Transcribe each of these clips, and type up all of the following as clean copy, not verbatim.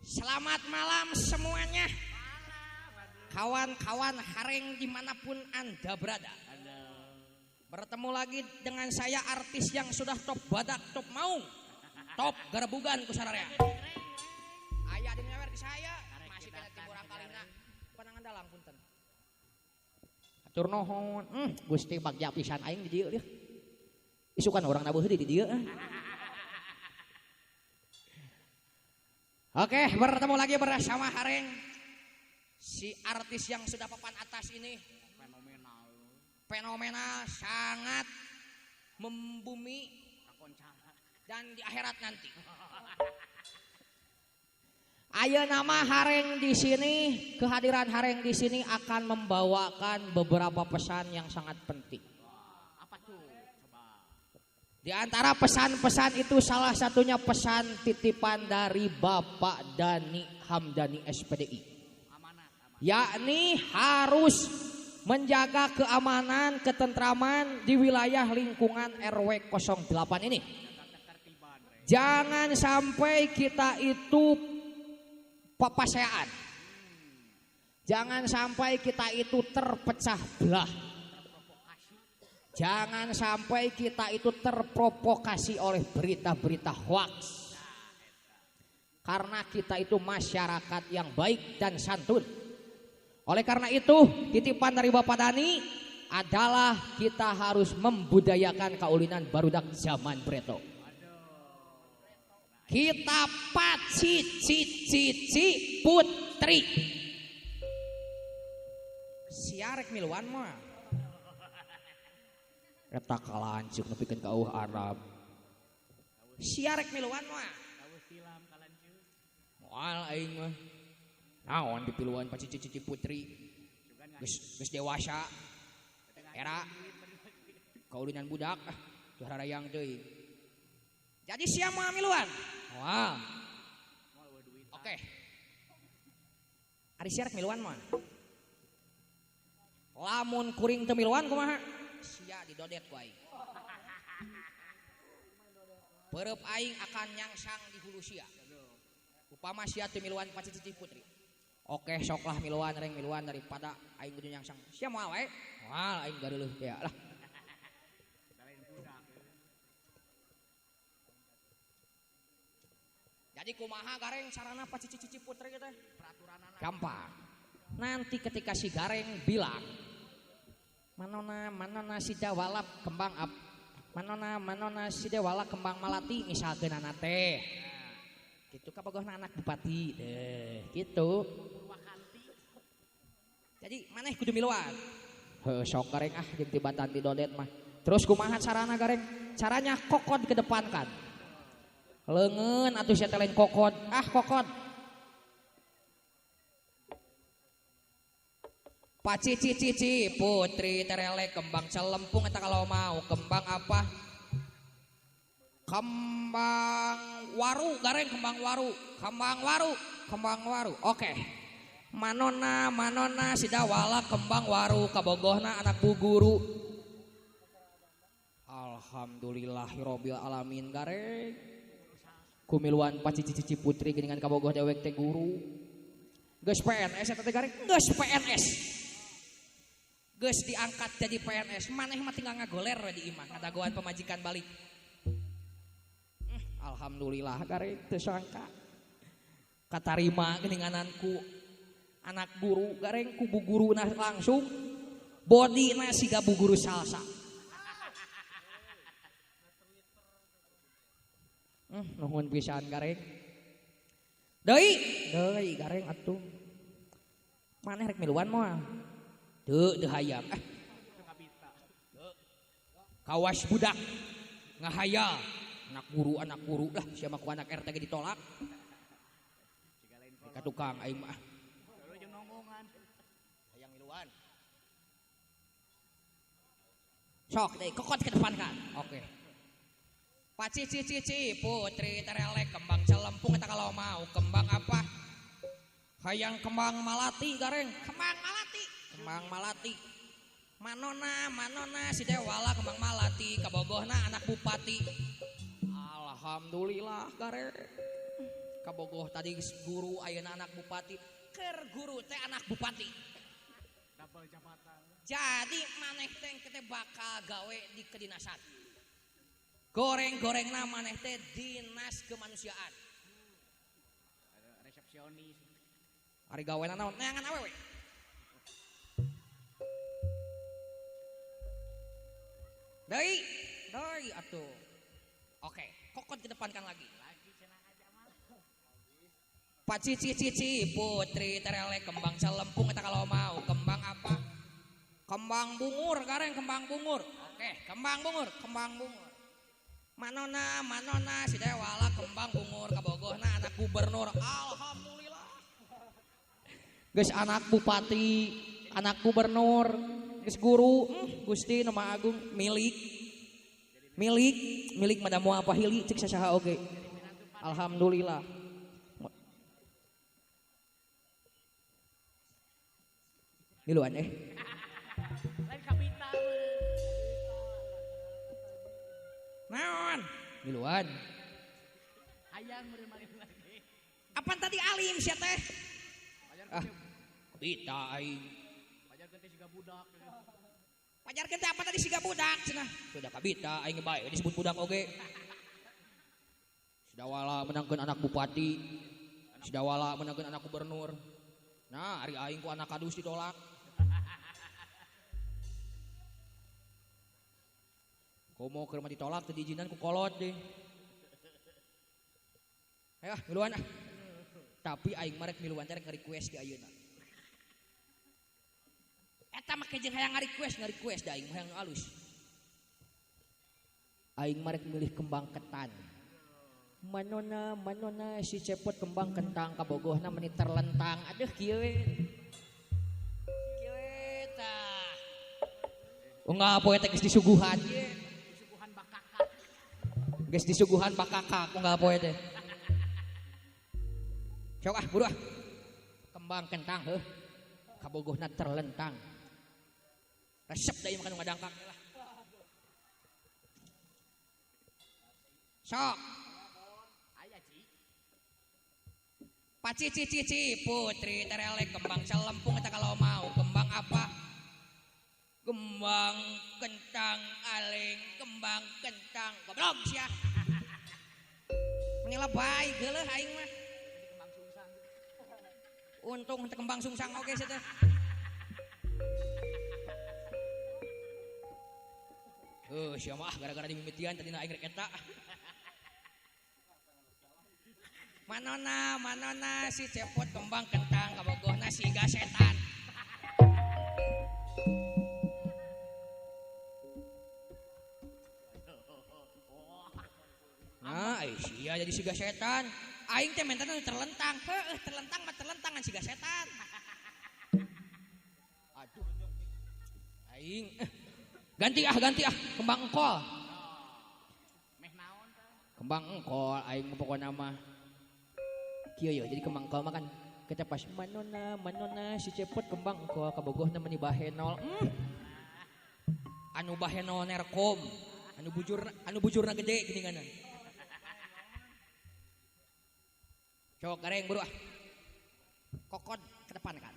Selamat malam semuanya. Kawan-kawan Hareng dimanapun Anda berada. Bertemu lagi dengan saya artis yang sudah top badak, top maung, top gerbugan kusararea. Ayah di nyawer di saya, masih kena timurang kalina. Panangan dalang punten. Atur nuhun, Gusti bagja pisan aing di dieu ieu. Isukan orang nabuh di dieu. Oke, bertemu lagi bersama Hareng. Si artis yang sudah papan atas ini fenomenal. Fenomenal, sangat membumi dan di akhirat nanti. Ayo nama Hareng di sini, kehadiran Hareng di sini akan membawakan beberapa pesan yang sangat penting. Apa tuh? Coba. Di antara pesan-pesan itu salah satunya pesan titipan dari Bapak Dani Hamdani SPDI. Yakni harus menjaga keamanan, ketentraman di wilayah lingkungan RW 08 ini. Jangan sampai kita itu papasean. Jangan sampai kita itu terpecah belah. Jangan sampai kita itu terprovokasi oleh berita-berita hoaks. Karena kita itu masyarakat yang baik dan santun. Oleh karena itu, titipan dari Bapak Dani adalah kita harus membudayakan kaulinan barudak zaman Breto. Kita paci cici putri. Siarek miluan mah. Eta kalancuk nepikeun ka eueuh Arab. Siarek miluan mah. Moal aing mah. Naon dipiluan paci cici putri. Geus dewasa. Era kaulinan budak ah harayang deui. Jadi sia moal miluan? Moal. Oke. Ari sia rek miluan moal? Lamun kuring teu miluan kumaha? Sia didodet ku aing. Perep aing akan nyangsang di hulu sia. Upama sia teu miluan paci cici putri. Oke, soklah miluan reng miluan daripada aing kudu nyangsang. Sia moal wae? Moal aing gareuleuh teh lah. Jadi kumaha Gareng sarana paci cici putri teh? Gampang. Nanti ketika si Gareng bilang manona manona si dawalap kembang ap manona manona si dewala kembang malati misalkeun teh. Gitu kabogohna anak bupati deh, gitu. Jadi maneh kudu miluan. Heuh sok Gareng ah jeung tibatan di dodet mah. Terus kumaha carana Gareng? Caranya kokod kedepankan. Leungeun atuh sia teh lain kokod. Ah kokod. Paci cici putri terelek kembang celempung eta kalau mau kembang apa? Kembang waru Gareng, kembang waru, kembang waru, kembang waru. Oke. Manona manona sidawala kembang waru kabogohna anak bu guru. Alhamdulillahirabbil alamin Gareng. Kumiluan paci cici putri geuningan kabogoh dewek teh guru. Geus PNS eta teh Gareng, geus PNS. Geus diangkat jadi PNS, maneh mah tinggal ngagoler we di imah ngadagoan pamajikan balik. Alhamdulillah Gareng teu sangka katarima geuningananku anak guru Gareng ku bu guruna langsung bodina siga bu guru salsa. Nuhun pisan Gareng. Deui, deui Gareng atuh. Maneh rek miluan moal? Teu, teu hayang. Kawas budak ngahayal anak guru lah sia mah ku anak RT ge ditolak. Ka tukang aing mah. Hayang miluan. Sok deui kokot ke depan kan. Oke. Paci cici putri terelek kembang celempung eta kalau mau kembang apa? Hayang kembang malati Gareng, kembang malati, kembang malati. Manona manona si dewala kembang malati kabogohna anak bupati. Alhamdulillah Gareng. Kabogoh tadi guru ayeuna anak bupati. Keur guru teh anak bupati. Double jabatan. Jadi maneh teh kita bakal gawe di kedinasan. Goreng-gorengna maneh teh dinas kemanusiaan. Resepsionis. Ari gawena naon? Neangan awewe. Deui, deui atuh. Oke, kokot kedepankan lagi. Pacici cici putri terele kembang celempung eta kalau mau kembang apa? Kembang bungur gareng kembang bungur. Oke, kembang bungur, kembang bungur. Manona manona si dewala kembang bungur kabogohna anak gubernur. Alhamdulillah. Geus anak bupati, anak gubernur, geus guru, Gusti nu Maha Agung milik. Milik, milik madamu apa hili cek sasaha oge. Alhamdulillah. Miluan eh. Lain kabita. Naon? Miluan. Hayang meureun lagi. Apaan tadi alim sia teh? Ah, kabita aing. Pajarkeun teh siga budak. Pajarkeun teh apa tadi siga budak cenah. Sudah kabita aing bae disebut budak oge. Sidawala menangkeun anak bupati. Sidawala menangkeun anak gubernur. Nah, ari aing ku anak kadus ditolak. Komo keur mah ditolak teu diizinan ku kolot deh. Ayo miluan ah. Tapi aing mah rek miluan teh rek request di ayeuna. Eta mah jeung hayang ngarequest da aing mah hayang nu alus. Aing mah rek milih kembang ketan. Manona manona si cepot kembang kentang kabogohna meni terlentang. Aduh kieu we. Kieu we tah. Unggal poe teh geus disuguhan. Disuguhan bakakak. Geus disuguhan bakakak unggal poe teh. Sok ah buru ah. Kembang kentang heuh. Kabogohna terlentang. Resep da ieu mah nu ngadangkak lah. Sok. Pacici cici putri terele kembang celempung eta kalau mau kembang apa? Kembang kentang aling kembang kentang goblok sia. Meni lebay geuleuh aing mah. Untung teu kembang sungsang oge sia teh. Heuh sia mah gara-gara dimimitian tadina aing rek eta. Manona manona si cepot kembang kentang kabogohna siga setan. Nah, sia jadi siga setan. Aing teh mentana terlentang. Heuh, terlentang mah terlentangan siga setan. Aduh. Aing ganti ah kembang engkol. Meh naon teh? Kembang engkol aing mah pokona mah. Kieu yo jadi kembang engkol mah kan kita pas manona manona si cepot kembang engkol kabogohna meni bahenol. Anu bahenol nerkom, anu bujurna gede geuningan. Cok gareng buru ah. Kokod ke depan kan.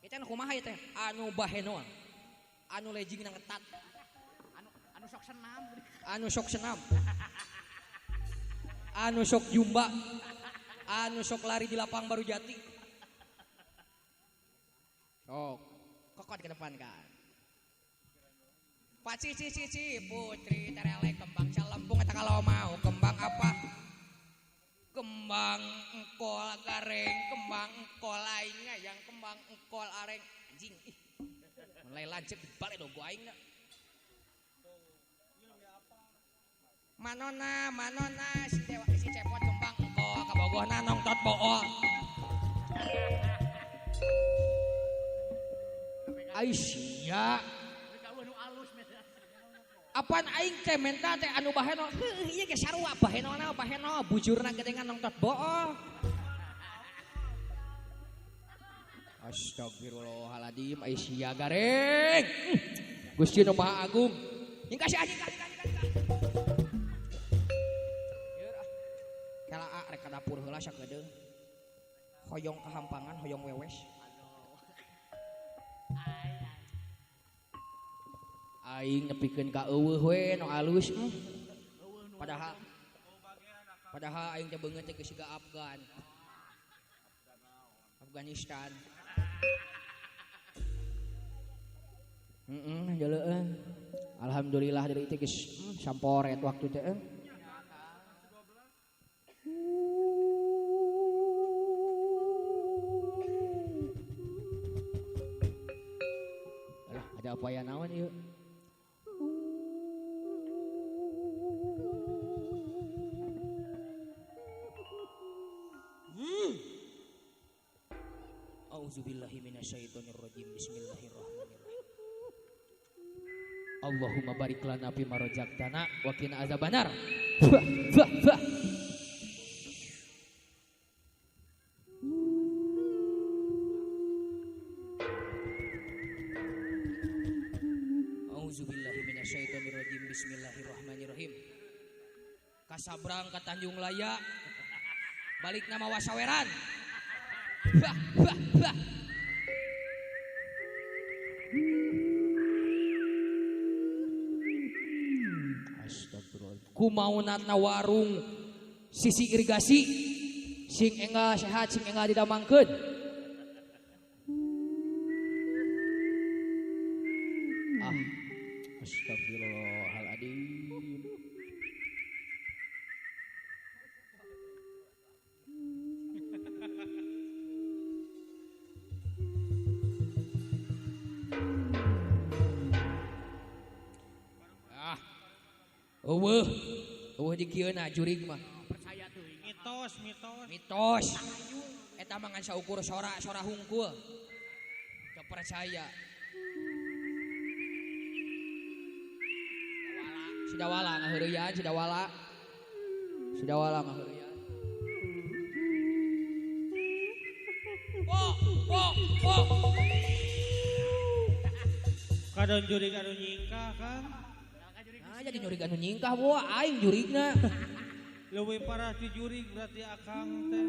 Ieu teh anu kumaha ieu teh? Anu bahenol. Anu lejingna ketat. Anu sok senam. Anu sok senam. Anu sok jumba. Anu sok lari di lapang baru jati. Sok, kokot ke depan kan. Pacici cici putri terele kembang celempung eta kalau mau kembang apa? Kembang engkol gareng, kembang engkol aingnya yang kembang engkol areng anjing ih. Mulai lancip dibalik dong gua aing. Manona manona si dewa si cepot kembang engkol kabogohna nongtot bool. Ai sia. Apaan aing teh menta teh anu bahenol. Heuh ieu ge sarua bahenolna bahenol bujurna gedengan nongtot bool. Astagfirullahaladzim ai sia gareng. Gusti nu Maha Agung. Nyingkah sia nyingkah nyingkah nyingkah. Kela Rek ka dapur heula sakedeung. Hoyong kahampangan, hoyong wewes. Aing nepikeun ka eueuh we nu alus. Padahal padahal aing teh beungeut teh geus siga Afgan. Afghanistan. Heeh, jaleueun. Alhamdulillah dari teh geus samporet waktu teh. Alah, ada apa ya naon ieu? Auzubillahi minasyaitonirrajim. Bismillahirrahmanirrahim. Allahumma barik lana fi ma razaqtana wa qina azabannar. Bah bah bah. Auzubillahi minasyaitonirrajim. Bismillahirrahmanirrahim. Kasabrang ka Tanjung Laya. Balik nama wasaweran. Bah bah bah. Astagfirullah. Kumaunatna warung sisi irigasi sing enggal sehat sing enggal didamangkeun. Ah, astagfirullahaladzim. Eueuh, eueuh di kieu na jurig mah. Percaya teuing. Mitos, mitos. Mitos. Eta mah ngan saukur sora-sora hungkul. Teu percaya. Sidawala ngaheureuyan, sidawala. Sidawala ngaheureuyan. Po, po, po. Kadon jurig anu nyingkah kan? Nah, jadi jurig anu nyingkah boa aing jurigna. Leuwih parah ti jurig berarti akang teh.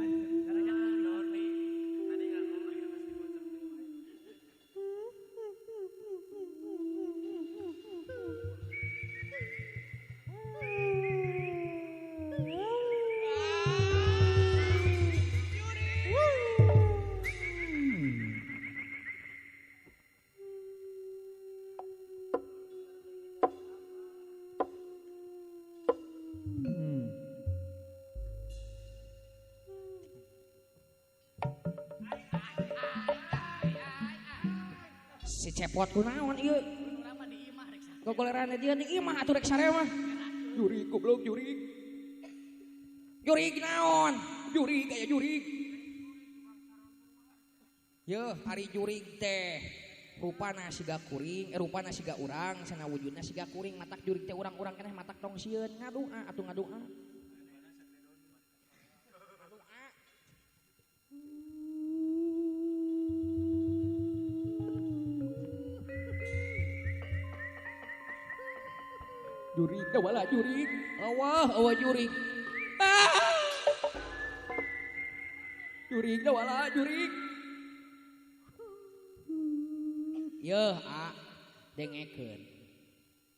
Si cepot kunaon ieu? Gogoleran dia di imah atuh rek sare mah. Jurig goblok jurig. Jurig naon? Jurig aya jurig. Yeuh, ari jurig teh rupana siga kuring, rupana siga urang, sana wujudna siga kuring, matak jurig teh urang-urang keneh matak tong sieun ngadoa atuh ngadoa. Jurig, wala jurig, awah, awah jurig. Ah! Jurig, wala jurig. Yeuh, a dengekeun.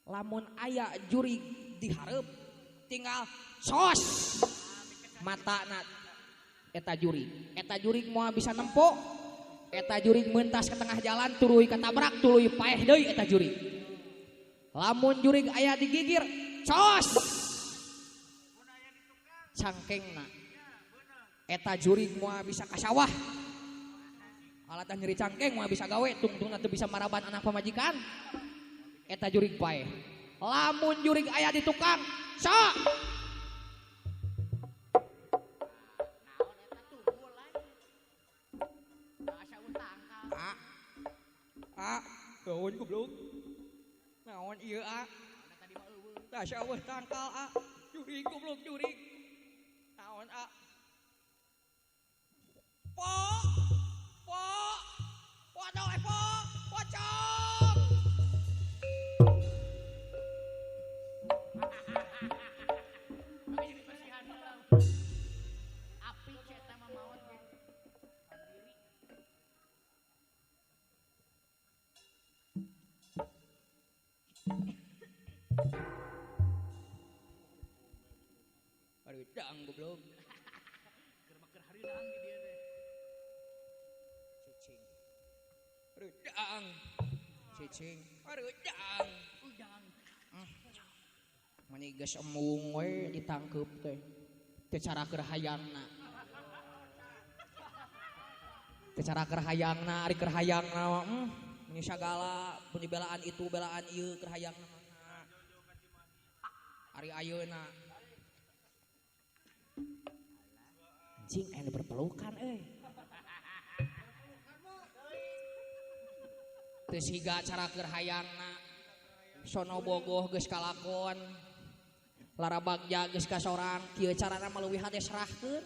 Lamun aya jurig dihareup, tinggal sos matana eta jurig. Eta jurig moal bisa nempo. Eta jurig mentas ke tengah jalan tuluy katabrak, tuluy paeh deui eta jurig. Lamun jurig aya digigir, cos cangkengna. Eta jurig moal bisa ka sawah. Alatan nyeri cangkeng moal bisa gawe, tungtungna teu bisa maraban anak pamajikan. Eta jurig paeh. Lamun jurig aya di tukang, sok. A. A, gaun goblok. Naon ieu a? Tah eueuh tangkal a. Jurig goblok jurig. Naon a? Po! Po! Pocong eh po! Pocong! Arujang. Cicing. Arujang. Ujang. Mani geus embung we ditangkeup teh. Teu cara keur hayangna. Teu cara keur hayangna, ari keur hayangna mah meni sagala pun dibelaan itu belaan ieu keur hayangna mah. Ari ayeuna. Anjing aya nu berpelukan euy. Teu siga cara keur hayangna. Sono bogoh geus kalakon. Lara bagja geus kasorang, kieu carana mah leuwih hade serahkeun.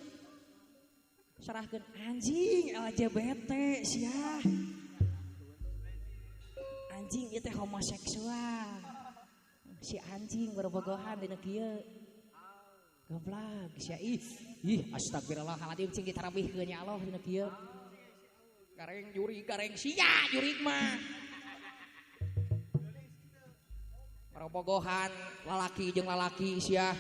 Serahkeun anjing LGBT sia. Anjing ieu teh homoseksual. Si anjing berbogohan dina kieu. Goblok sia ih. Ih astagfirullahaladzim cing ditarabihkeun ya Allah dina kieu. Gareng jurig gareng sia jurig mah. Robogohan lalaki jeung lalaki sia.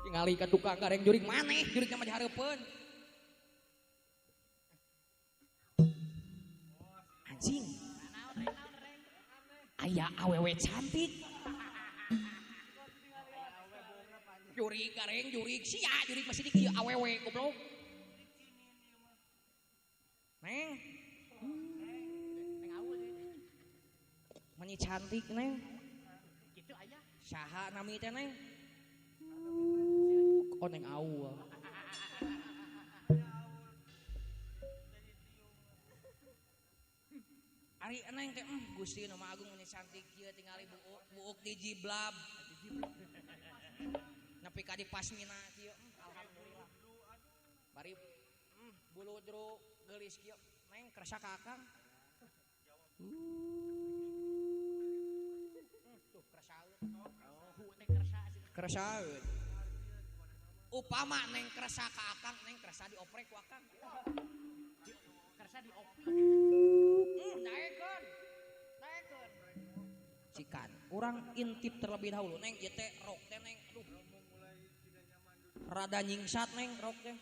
Tingali ka tukang gareng jurig maneh, jurigna mah dihareupeun. Anjing. Aya awewe cantik. Jurig gareng jurig sia, jurig masih di kieu awewe goblok. Neng, meni cantik neng. Gitu ayah. Saha nami teh neng? Oh neng Aul. Ari neng teh Gusti nu Maha Agung meni cantik kieu tingali buuk buuk dijiblab. Nepi ka di pasmina kieu alhamdulillah. Bari bulu jero geulis kieu neng kersa ka akang. Tuh kersaeun. Oh, hu teh kersa sih. Kersaeun. Upama neng kersa ka akang, neng kersa dioprek ku akang. Kersa dioprek. Daekeun. Daekeun. Cikan, urang intip terlebih dahulu neng ieu teh rok teh neng aduh. Rada nyingsat neng rok teh.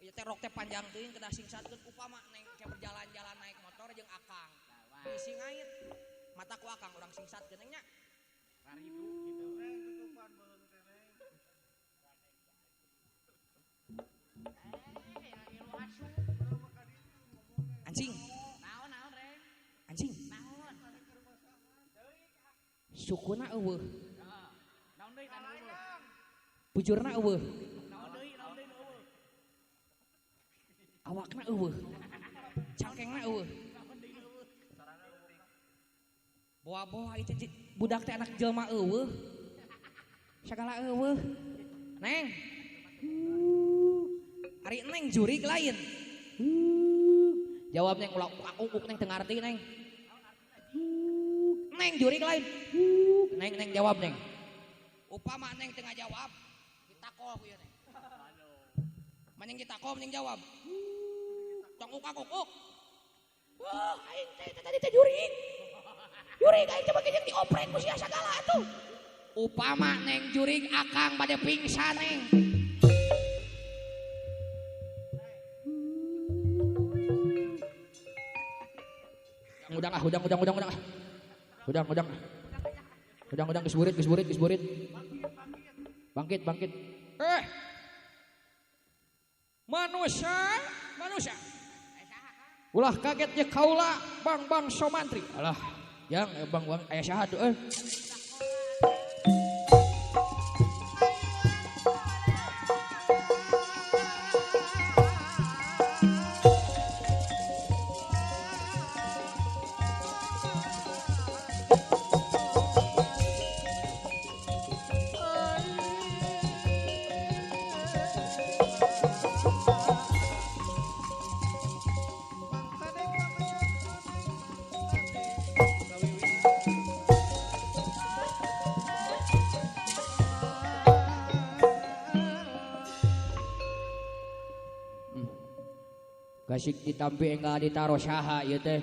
Ieu teh rok teh panjang teuing kedah singsatkeun upama neng ke berjalan-jalan naik motor jeung akang. Bisi ngait. Mata ku akang urang singsatkeun neng nya. Raridu gitu. Neng tutupan beuheung teh neng. Anjing. Naon naon reng? Anjing. Naon? Sukuna eueuh. Heeh. Naon deui tanu eueuh? Bujurna eueuh. Naon deui naon deui nu eueuh? Awakna eueuh. Cangkengna eueuh. Boa-boa itu budak teh anak jelema eueuh. Sagala eueuh. Neng. Ari neng jurig lain. Jawab neng ulah uk neng teu ngarti neng. Neng jurig lain. Neng neng jawab neng. Upama neng teu ngajawab, ditakol ku ieu neng. Mending ditakol mending jawab. Tong uk uk. Wah, aing teh tadi teh jurig. Jurig aing teh bagi jeung dioprek ku sia sagala atuh. Upama neng jurig akang bade pingsan neng. Udang ah, udang udang udang udang ah. Udang udang. Udang udang geus burit, geus burit, geus burit. Bangkit, bangkit. Eh. Manusia, manusia. Ulah kagetnya kaula bang bang somantri. Alah, yang bang bang aya saha tuh euy. Gasik ditampi enggak ditaro saha ieu teh.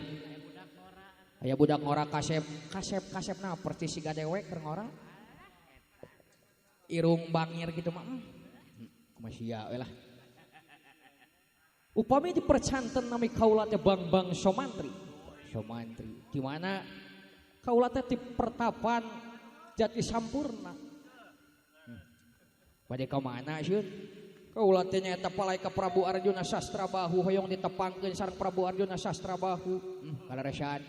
Aya budak ngora kasep, kasep kasepna percis siga dewek keur ngora. Irung bangir gitu mah. Kumaha sia we lah. Upami dipercanten nami kaula teh Bangbang Somantri. Somantri. Di mana kaula teh di pertapan Jati Sampurna. Bade ka mana sieun? Kaula teh nyaeta palai ka Prabu Arjuna Sastrabahu hoyong ditepangkeun sareng Prabu Arjuna Sastrabahu. Kaleresan.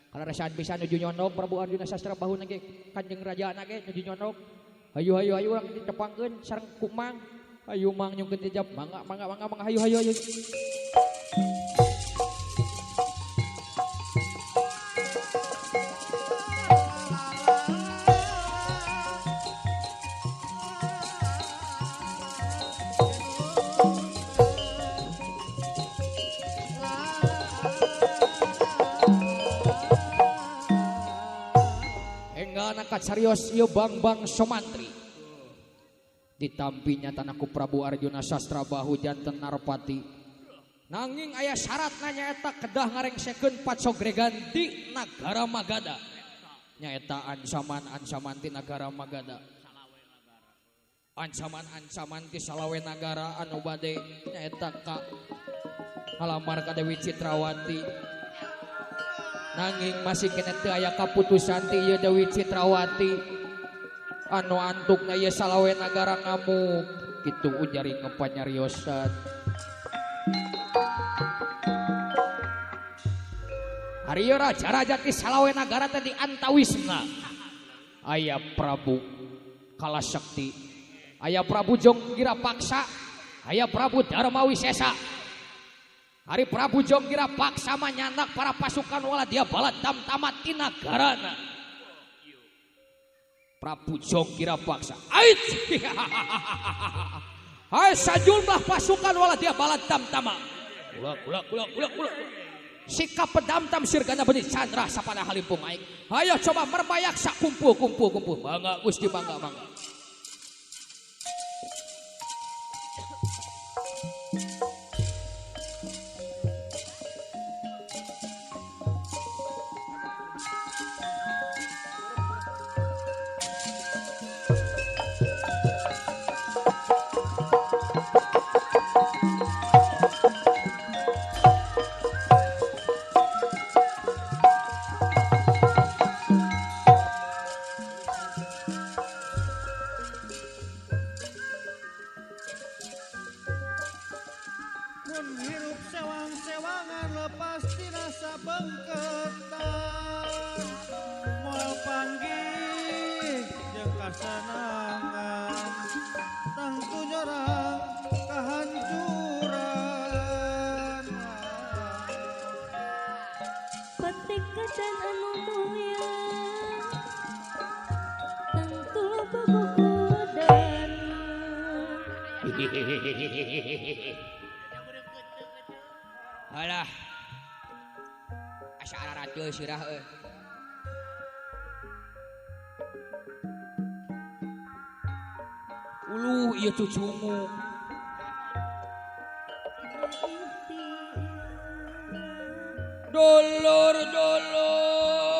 Kaleresan bisa nuju nyondong Prabu Arjuna Sastrabahu na ge Kanjeng Raja na ge nuju nyondong. Hayu hayu hayu urang ditepangkeun sareng ku Mang. Hayu Mang nyungkeun tijab mangga mangga mangga mangga hayu hayu hayu. Enggak nak serius ieu Bangbang Somantri. Ditampinya tanaku Prabu Arjuna Sastrabahu janten Narpati. Nanging aya syaratna nyaeta kedah ngarengsekeun pacogregan di nagara Magadha. Nyaeta ancaman-ancaman ti nagara Magadha. Ancaman-ancaman ti salawe nagara anu bade nyaeta ka halamar ka Dewi Citrawati. Nanging masih kene teu aya kaputusan ti ieu Dewi Citrawati. Anu antukna ieu salawe nagara ngamuk kitu ujari ngepanyariosan. Ari ieu raja-raja ti salawe nagara teh di antawisna. Aya Prabu Kalasakti, aya Prabu Jonggira Paksa, aya Prabu Darmawisesa. Ari Prabu Jonggira Paksa mah nyandak para pasukan wala dia balat tamtamat ti nagarana. Prabu Jonggira Paksa. Ait. Hai sajumlah pasukan wala dia balat tamtama. Ulah ulah ulah ulah ulah. Sikap pedamtam sirgana benih chandra sapana halimpung aing. Hayo coba mermayaksa kumpul kumpul kumpul. Mangga Gusti mangga mangga. Alah. Asa ararateul sirah euy. Uluh ieu cucumu. Dolor dolor.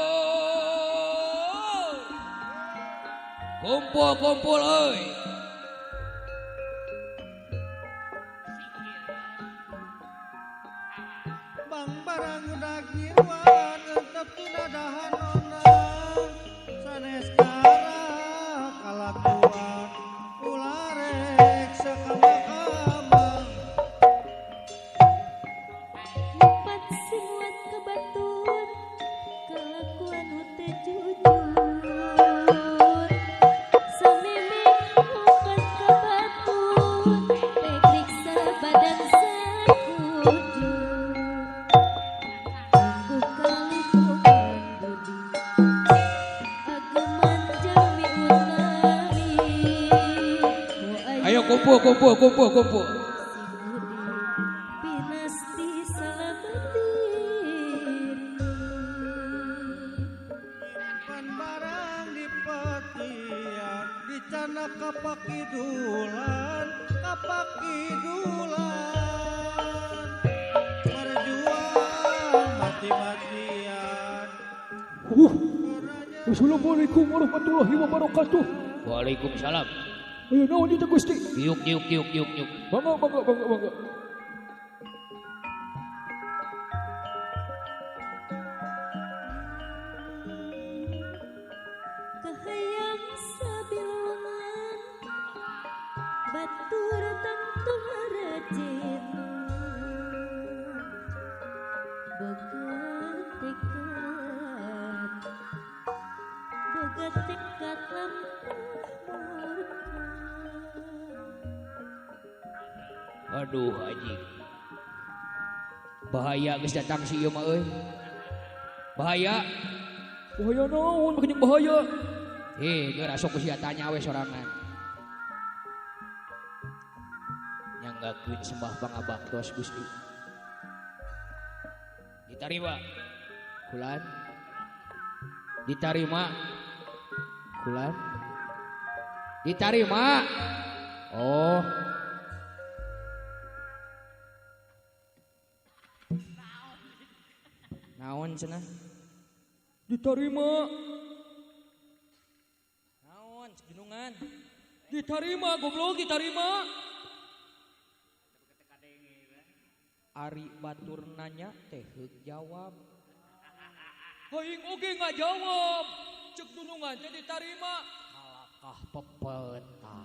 Kumpul kumpul euy. Kumpul kumpul kumpul kumpul. Barang di petian dicana kapakidulan kapakidulan berjuang mati-matian. Assalamualaikum warahmatullahi wabarakatuh. Waalaikumsalam. Ayo naon ieu teh Gusti? Diuk diuk diuk diuk diuk. Mangga mangga mangga mangga. Kahayang sabilungan batur tangtu harajin boga tekad lampah murka. Aduh anjing. Bahaya geus datang si ieu mah euy. Bahaya. Bahaya naon make jeung bahaya. Geura sok ku sia tanya we sorangan. Nyanggakeun sembah pangabaktos Gusti. Ditarima. Kulan. Ditarima. Kulan. Ditarima. Oh. Naon cenah? Ditarima. Naon cenungan? Ditarima goblok ditarima. Ari batur nanya teh heuk jawab. Aing oge ngajawab. Cek dunungan teh ditarima. Kalakah pepeta.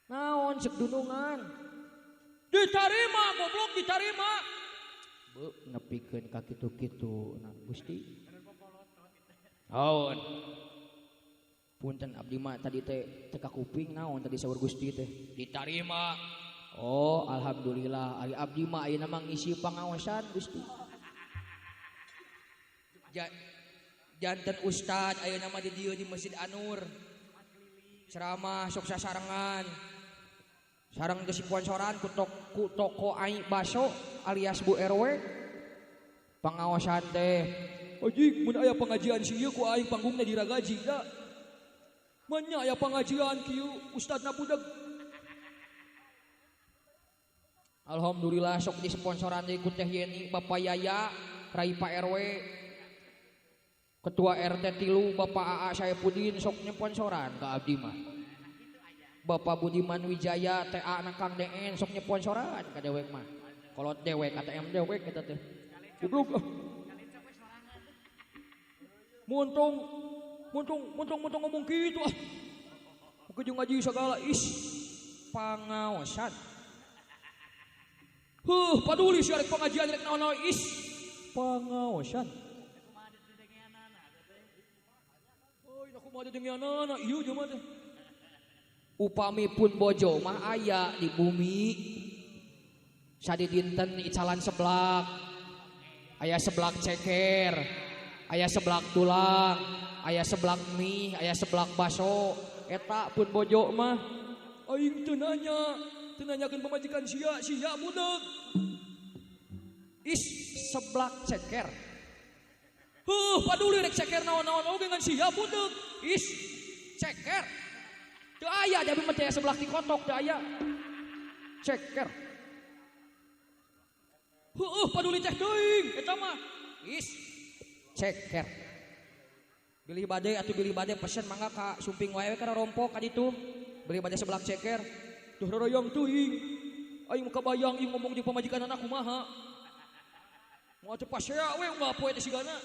Naon cek dunungan? Ditarima goblok ditarima. Beuh nepikeun ka kitu-kitu na Gusti. Naon? Punten abdi mah tadi teh teu kakuping naon tadi saur Gusti teh. Ditarima. Oh, alhamdulillah ari abdi mah ayeuna mah ngisi pangaosan Gusti. Janten ustad ayeuna mah di dieu di Masjid Anur. Ceramah sok sasarengan. Sareng geus sponsoran ku toko ai baso alias Bu RW. Pangaosan teh. Anjing mun aya pengajian si ieu ku aing panggungna diragaji da. Manya aya pengajian kieu ustadna budak. Alhamdulillah sok disponsoran deui ku Teh Yeni, Bapak Yaya, Rai Pak RW, Ketua RT 3 Bapak AA Saepudin sok nyponsoran ka abdi mah. Bapak Budiman Wijaya TA na Kang DN sok nyponsoran ka dewek mah. Kolot dewek ATM dewek eta teh. Goblok ah. Montong montong montong montong ngomong kitu ah. Mun jeung ngaji sagala is pangaosan. Huh, paduli si arek pengajian rek naon-naon is pangaosan. Euy, kumaha dedengeanana ieu jelema teh. Upami pun bojo mah aya di bumi. Sadidinten icalan seblak. Aya seblak ceker, aya seblak tulang, aya seblak mie, aya seblak baso. Eta pun bojo mah aing teu nanya, teu nanyakeun pamajikan sia, sia budak. Is seblak ceker. Huh, paduli rek ceker naon-naon oge ngan sia budak. Is ceker. Teu aya jadi mah teh seblak dikotok teu aya. Ceker. Heueuh paduli teh teuing eta mah. Is ceker. Bilih bade atuh bilih bade pesen mangga ka sumping wae we kana rompok ka ditu. Bilih bade seblak ceker. Duh roroyong teuing. Aing mah kabayang ieu ngomong jeung pamajikanana kumaha. Moal teu pasea we unggal poe teh sigana.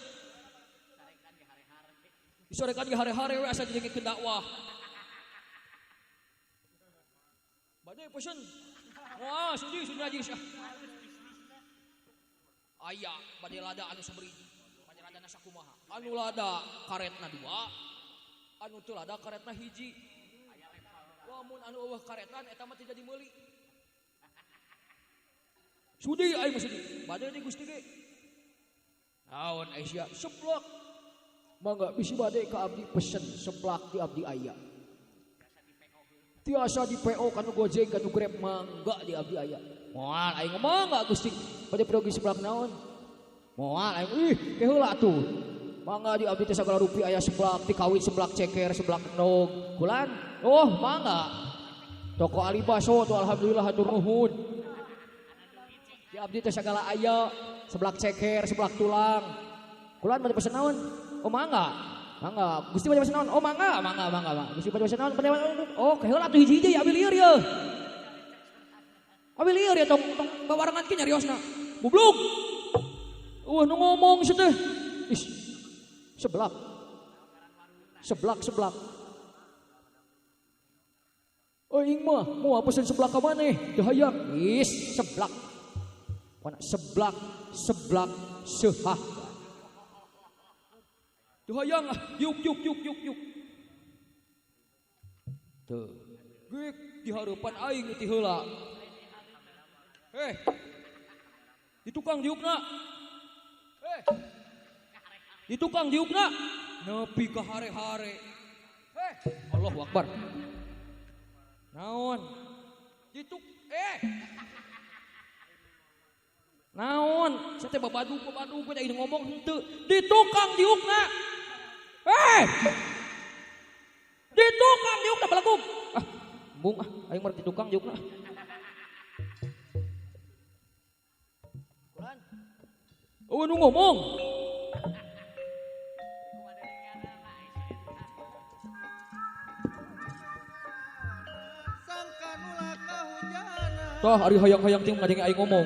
Disorekan ge hare-hare we asa dijengkeun dakwah. Bade pesen. Moal sudi sudi najis ah. Aya bade lada anu saberiji. Bade ladana sakumaha? Anu lada karetna 2, anu teu lada karetna 1. Lamun anu eueuh karetan eta mah teu jadi meuli. Sudi aing mah sudi. Bade deui Gusti ge. Naon ai sia seblak. Mangga bisi bade ka abdi pesen seblak di abdi aya. Tiasa di PO kanu Gojek kanu Grab mangga di abdi aya. Moal aing mangga Gusti. Bade pergi seblak naon? Moal aing ih ke heula atuh. Mangga di abdi teh sagala rupi aya seblak, dikawin seblak ceker, seblak endog. Kulan? Oh, mangga. Toko Ali Baso tuh alhamdulillah hatur nuhun. Di abdi teh sagala aya, seblak ceker, seblak tulang. Kulan bade pesen naon? Oh mangga. Mangga, Gusti bade naon? Oh mangga, mangga, mangga, mangga. Gusti bade naon? Bade oh, keheula atuh hiji-hiji ya abi lieur ye. Abi lieur ya tong tong babarengan ki nyariosna. Goblok. Eueuh nu ngomong sia teh. Ih. Seblak. Seblak, seblak. Oh ing mah moal pesen seblak ka maneh, teu hayang. Ih, seblak. Pokona seblak, seblak, seuhah. Teu hayang ah, yuk yuk yuk yuk yuk. Tuh, geuk di hareupan aing ti heula. Heh. Di tukang diukna. Heh. Di tukang diukna. Nepi ka hare-hare. Heh, Allahu Akbar. Naon? Dituk eh. Naon? Saya teh babadug babadug teh ngomong henteu. Di tukang diukna. Eh. Di tukang diukna balagug. Ah, embung ah, aing mah di tukang diukna. Oh, nu ngomong. Tah ari hayang-hayang ting ngadenge aing ngomong.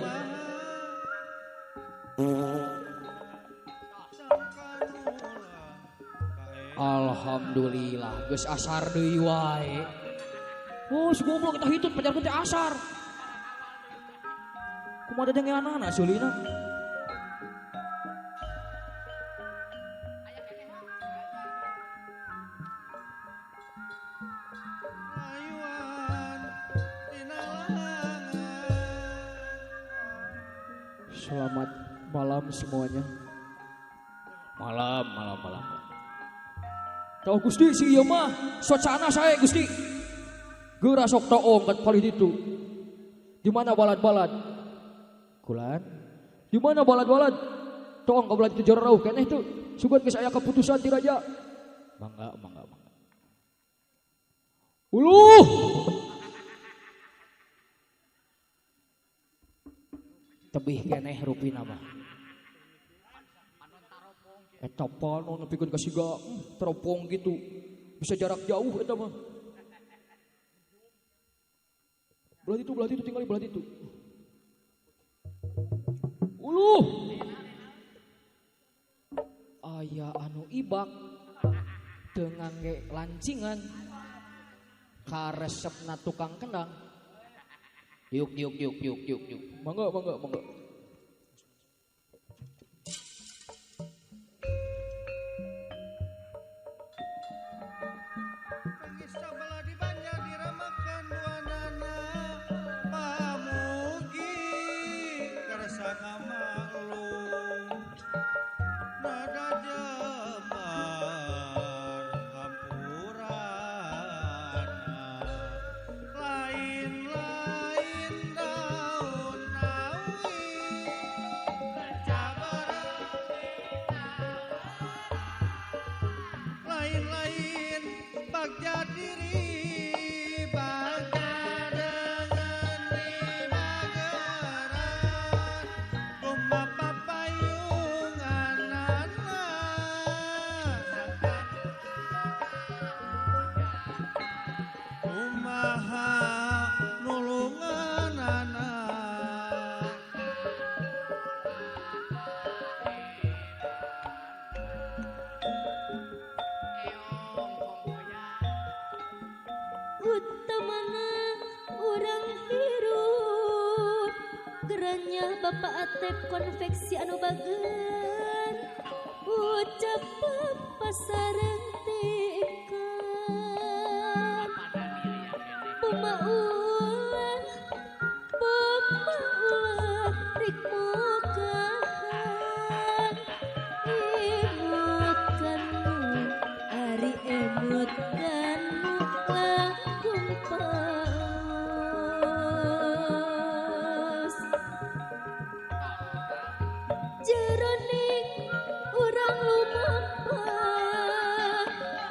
Alhamdulillah geus asar deui wae. Oh, si goblok kita hitut pajarkeun teh asar. Kumaha dadengeanana seulina. Selamat malam semuanya. Malam, malam, malam. Tahu Gusti si ieu mah socana sae Gusti. Geura sok toong kat palih ditu. Di mana balad-balad? Kulan. Di mana balad-balad? Toong ka balad itu jarauh keneh tuh. Sugan geus aya keputusan ti raja. Mangga, mangga, mangga. Uluh. Tebih keneh rupina mah. Eta panon nepikeun ka siga teropong gitu. Bisa jarak jauh eta mah. Belah itu tinggal belah itu. Uluh. Aya anu ibak teu ngangge lancingan. Karesepna tukang kendang. Yuk yuk yuk yuk yuk yuk. Mangga mangga mangga. Bapak Atep konveksi anu bageun ucap pasareng tikan pemaulah pemaulah rik mukahan imut kanu ari emut kanu langkung paos jeroning urang lumampah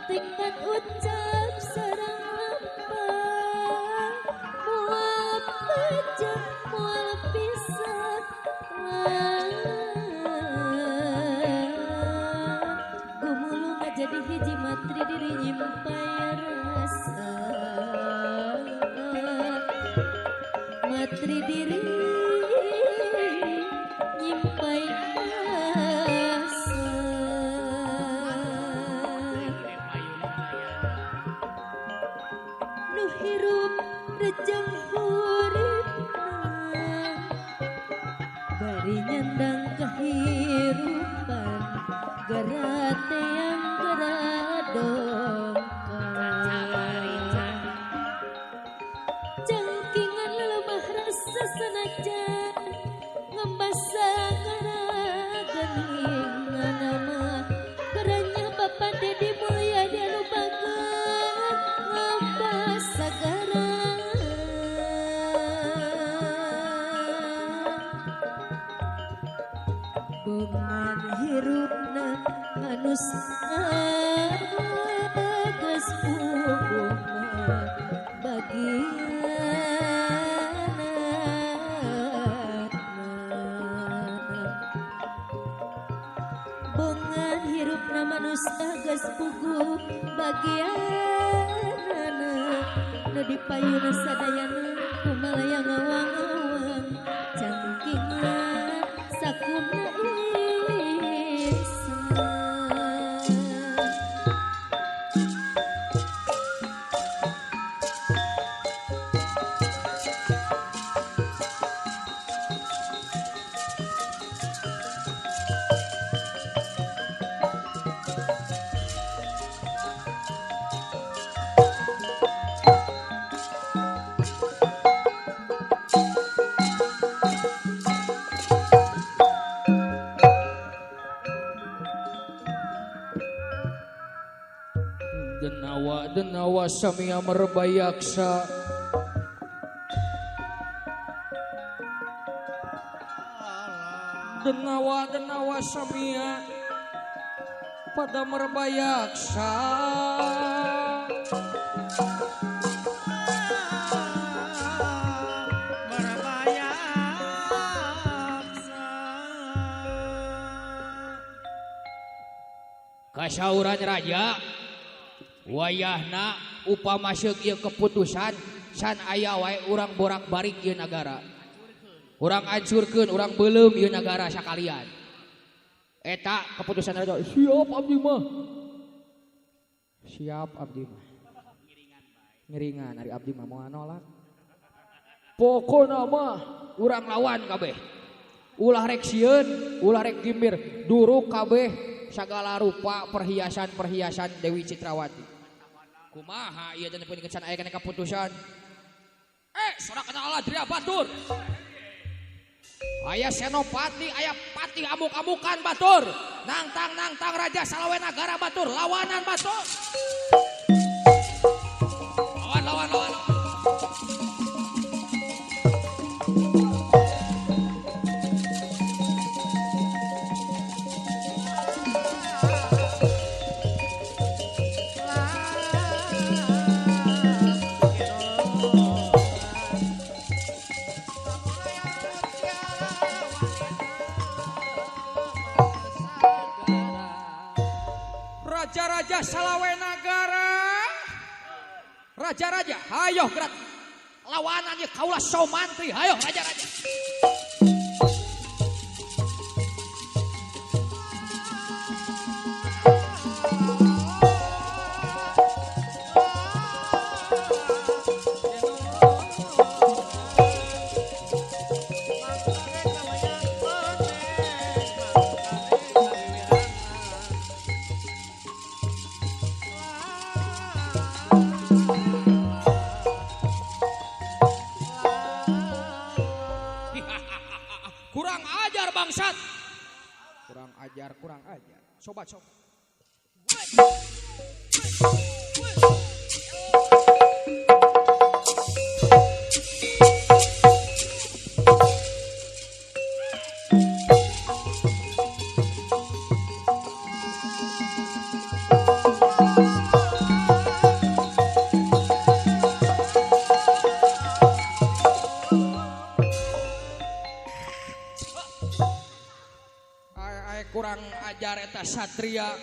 tingkat ucap sarang lampah moal pecah moal pisah gumulung jadi hiji matri diri nyimpai rasa matri diri nyimpai rasa nu hirup rejeng huripna bari nyandang kehirupan garate yang garadongkang cangkingan lemah rasa sanajan ngembasa karaganingan nama keranya Bapak Dedi Mulyadi anu bager ngembasa gara bongan hirupna manusia geus puguh bagianna bongan hirupna manusia geus puguh bagianna nu dipayuna sadayana kumalayang awang-awang cangkingan sakumna insan. Denawa denawa samia merbayaksa denawa denawa samia pada merbayaksa kasauran raja wayahna upama seuk ieu keputusan san aya wae urang borak-barik ieu nagara. Urang hancurkeun, urang beuleum ieu nagara sakalian. Eta keputusan raja, siap abdi mah. Siap abdi mah. Ngiringan ari abdi mah moal nolak. Pokona mah urang lawan kabeh. Ulah rek sieun, ulah rek gimbir, duruk kabeh sagala rupa perhiasan-perhiasan Dewi Citrawati. Kumaha ieu teh pun kecan aya kana keputusan. Sorak kana Aladria batur. Aya Senopati, aya Patih amuk-amukan batur. Nangtang-nangtang Raja Salawe Nagara batur, lawanan batur. Lawan lawan lawan. Raja-raja Salawe Nagara, raja-raja, hayoh gerak lawanan ye kaulah somantri, hayoh raja-raja. Kurang ajar bangsat. Kurang ajar, kurang ajar. Coba coba. Kurang ajar eta satria.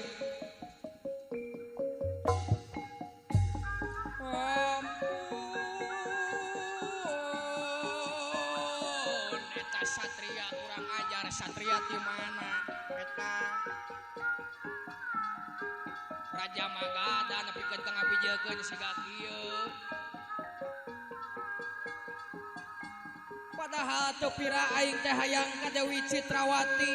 Gelar satria ti mana eta Raja Magadha nepikeun ka ngapijekeun siga kieu. Padahal teu pira aing teh hayang ka Dewi Citrawati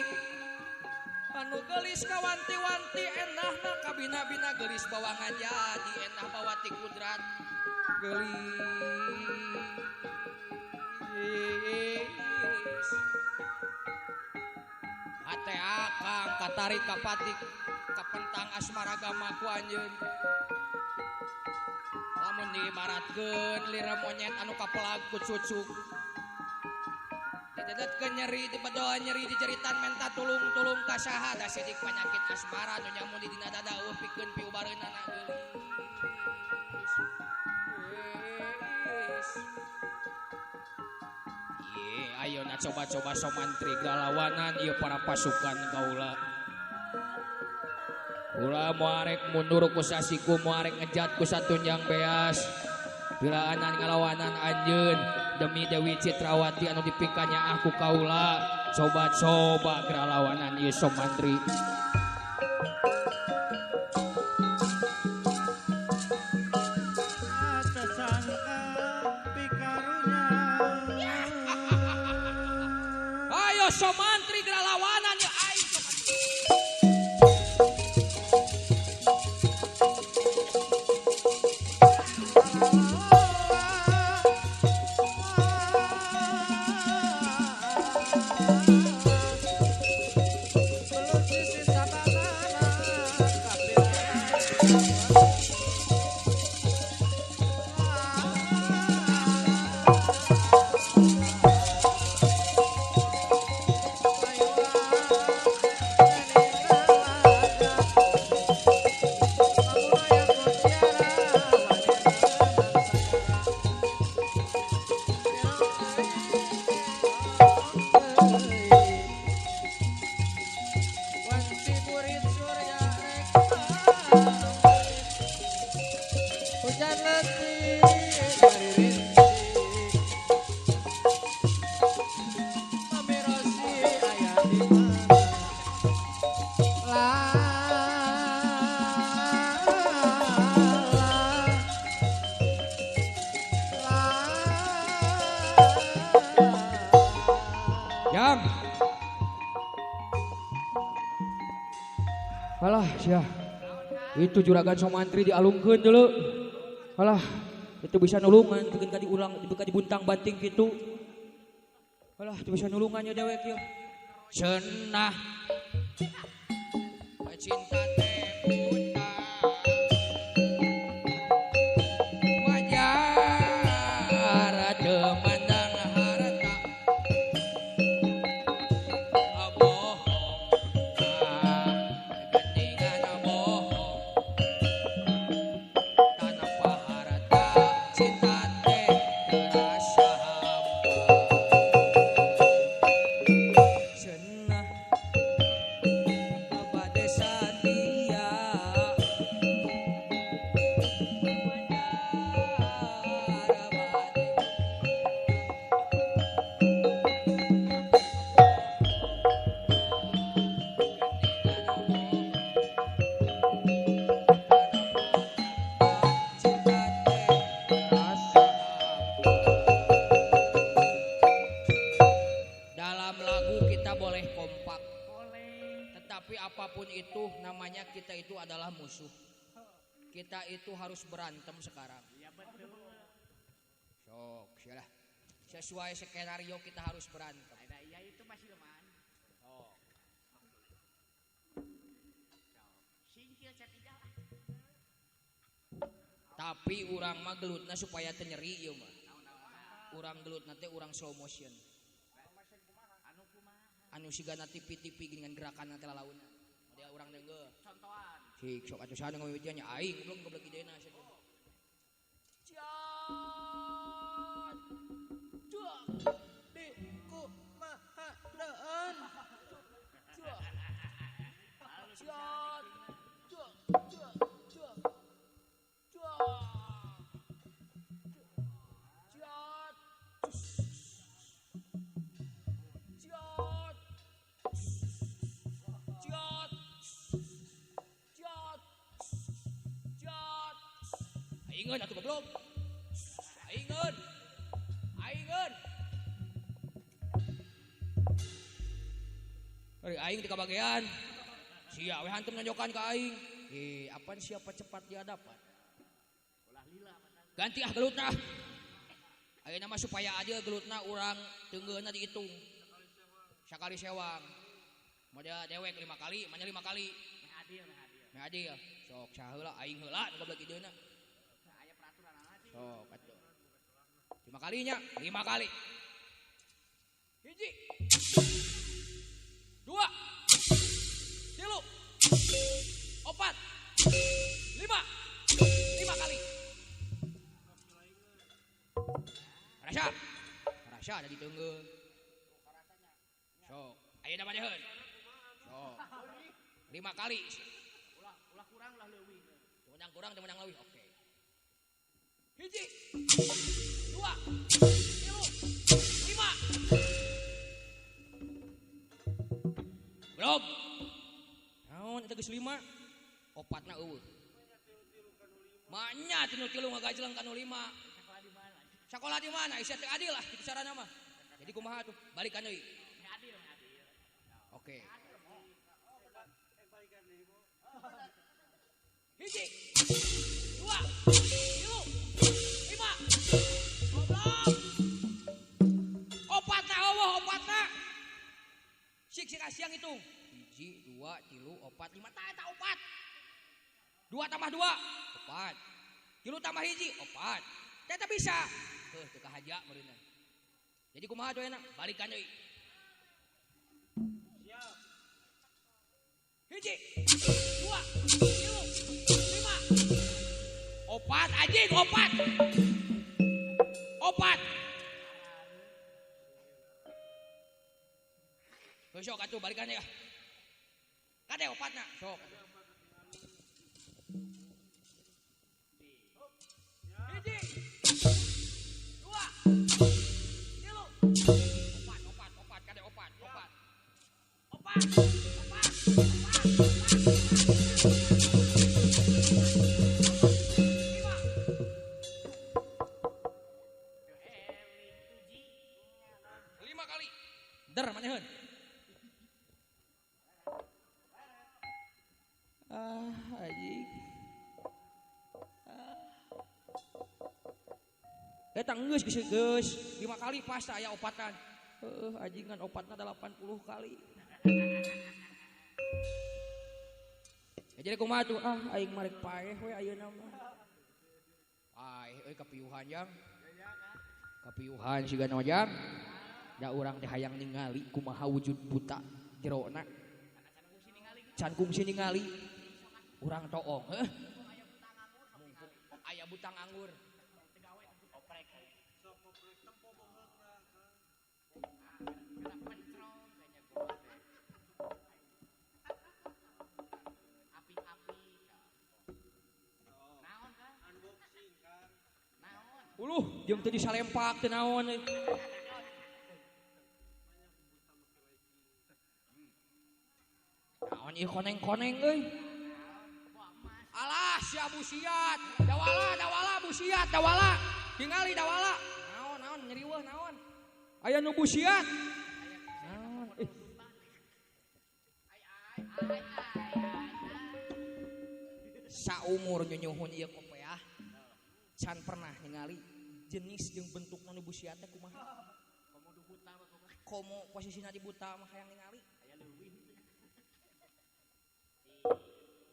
anu geulis kawanti-wanti endahna kabina-bina geulis bawa ngajadi endah bawa ti kudrat geulis. Hate akang katarik kapatik kapentang asmaragama ku anjeun. Lamun diibaratkeun lira monyet anu kapelag ku cucuk. Didedetkeun nyeri dibedol nyeri dijeritan menta tulung-tulung ka saha da sidik panyakit asmara nu nyamun di dina dada eueuh pikeun piubareunana geulis. Ye, ayeuna coba-coba Somantri galawanan ieu para pasukan kaula. Kula moarek mundur ku sasiku moarek ngejat ku satunjang beas. Pilaanan ngalawanan anjeun demi Dewi Citrawati anu dipikanya aku kaula. Coba-coba geralawanan ieu Somantri. Ayo Somantri geralawanan ya aing Somantri. Alah sia. Itu juragan Somantri dialungkeun dulu. Alah, itu bisa nulungan pikeun ka diulang dibuka dibuntang banting kitu. Alah, itu bisa nulungan nya dewek ieu. Cenah cinta teh buta. Wajar teu mandang harta. Bohong. Cinta teh terasa hampa. Cenah bade satia wajar bade cinta teh terasa hampa. Dalam lagu kita boleh kompak, Boleh. tetapi apapun itu namanya kita itu adalah musuh. Kita itu harus berantem sekarang. Iya betul. Sok, sialah. Sesuai skenario kita harus berantem. Ada iya itu masih lumayan. Sok. Singkil cepijal. Tapi urang mah gelutna supaya teu nyeri ieu mah. Urang gelutna teh urang slow motion. Anu kumaha? Anu sigana TV-TV dengan gerakan teh lalauna. Dia urang deungeuh. Contohan. Cik sok atuh saha nu ngawitian nya aing goblok goblok idena sia. Ciat. Duak. Di ku maha deun. Duak. Ciat. Duak. Duak. Duak. Duak. Ciat. Ciat. Aingeun atuh goblok. Aingeun. Aingeun. Ari aing teu kabagean. Sia we hantum nonjokan ka aing. Eh, apaan siapa cepat dia dapat. Ganti ah gelutna. Ayeuna mah supaya aja gelutna urang teunggeuna dihitung. Sakali sewang. Model dewek 5 kali, manya 5 kali. Meh adil, meh adil. Meh adil. Sok saheula aing heula nu goblok ideuna. Aya peraturan sih. Sok atuh. 5 kalinya, 5 kali. 1 2 3 4 5. 5 kali. Rasa. Rasa ada diteunggeun. Sok, ayeuna madeheun. Sok. 5 kali. Ulah, ulah kurang ulah leuwih. Teu menang kurang teu menang leuwih. Oke. 1 2 3 5. Blog. Naon eta geus 5? Opatna eueuh. Manya tinu tilu ngagajleng ka nu 5. Sakola di mana? Isia teu adil lah kitu carana mah. Jadi kumaha tuh? Balikan deui. Adil, adil. Oke. 1 2 3 5. Goblok. Opatna eueuh, opatna. Sik sik siang hitung. 1 2 3 4 5. Tah eta opat. 2 tambah 2, 4. 3 tambah 1, 4. Eta bisa. Heuh teu kahaja meureunna. Jadi kumaha tuh enak? Balikan deui. Siap. 1 2 3 5. Opat anjing, opat. Opat. Heuh sok atuh balikan deui ah. Kade opatna, sok. 1 2 3 4 4 4 kade opat, opat. Opat, opat, opat. 5. 5 kali. Der maneheun. Ah, anjing. Eta geus geus geus 5 kali pas aya opatan. Heuh anjing kan opatna 80 kali. Ya jadi kumaha tuh ah aing marek paeh we ayeuna mah. Paeh euy kapiuhan jang. Kapiuhan siga jang. Da urang teh hayang ningali kumaha wujud buta jerona. Can kungsi ningali. Urang toong heuh. Aya butang anggur. Uluh, jeung teu disalempak teu naon euy. Naon ieu koneng-koneng euy. Alah sia busiat, dawala dawala busiat dawala. Tingali dawala. Naon naon nyeriweuh naon. Aya nu busiat. Naon ih. Saumur nyunyuhun ieu kopeah. Can pernah ningali jenis jeung bentuk nu busiat teh kumaha. Komo du buta mah kumaha. Komo posisina di buta mah hayang ningali. Aya leuwih.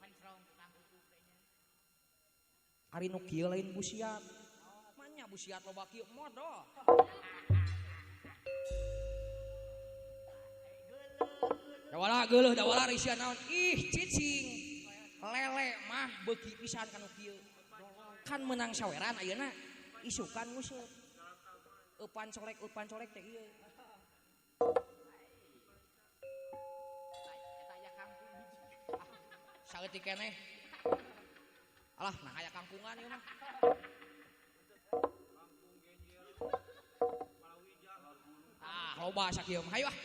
Pancrong tukang kuku teh nya. Ari nu kieu lain busiat. Manya busiat loba kieu modol. Dawala geuleuh dawala risia naon? Ih cicing. Lele mah beuki pisan ka nu kieu. Kan menang saweran ayeuna isukan nguseup. Eupan colek teh ieu. Eta aya kangkung hiji. Saeutik keneh. Alah nah aya kangkungan ieu mah. Ah loba sakieu mah hayu ah.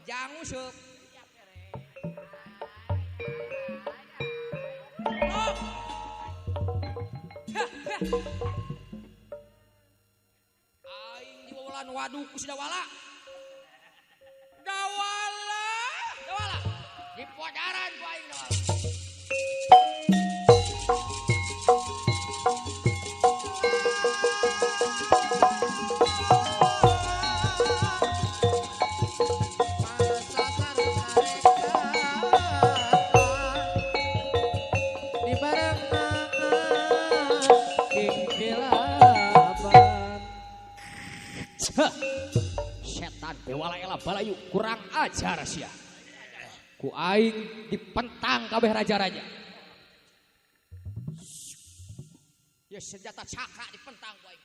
Jang nguseup. Oh. Aing diwawalan waduk ku si Dawala. Dawala, Dawala. Dipodaran ku aing Dawala. Setan bewala ela balayu kurang ajar sia. Ku aing dipentang kabeh raja-raja. Ya senjata cakra dipentang ku aing.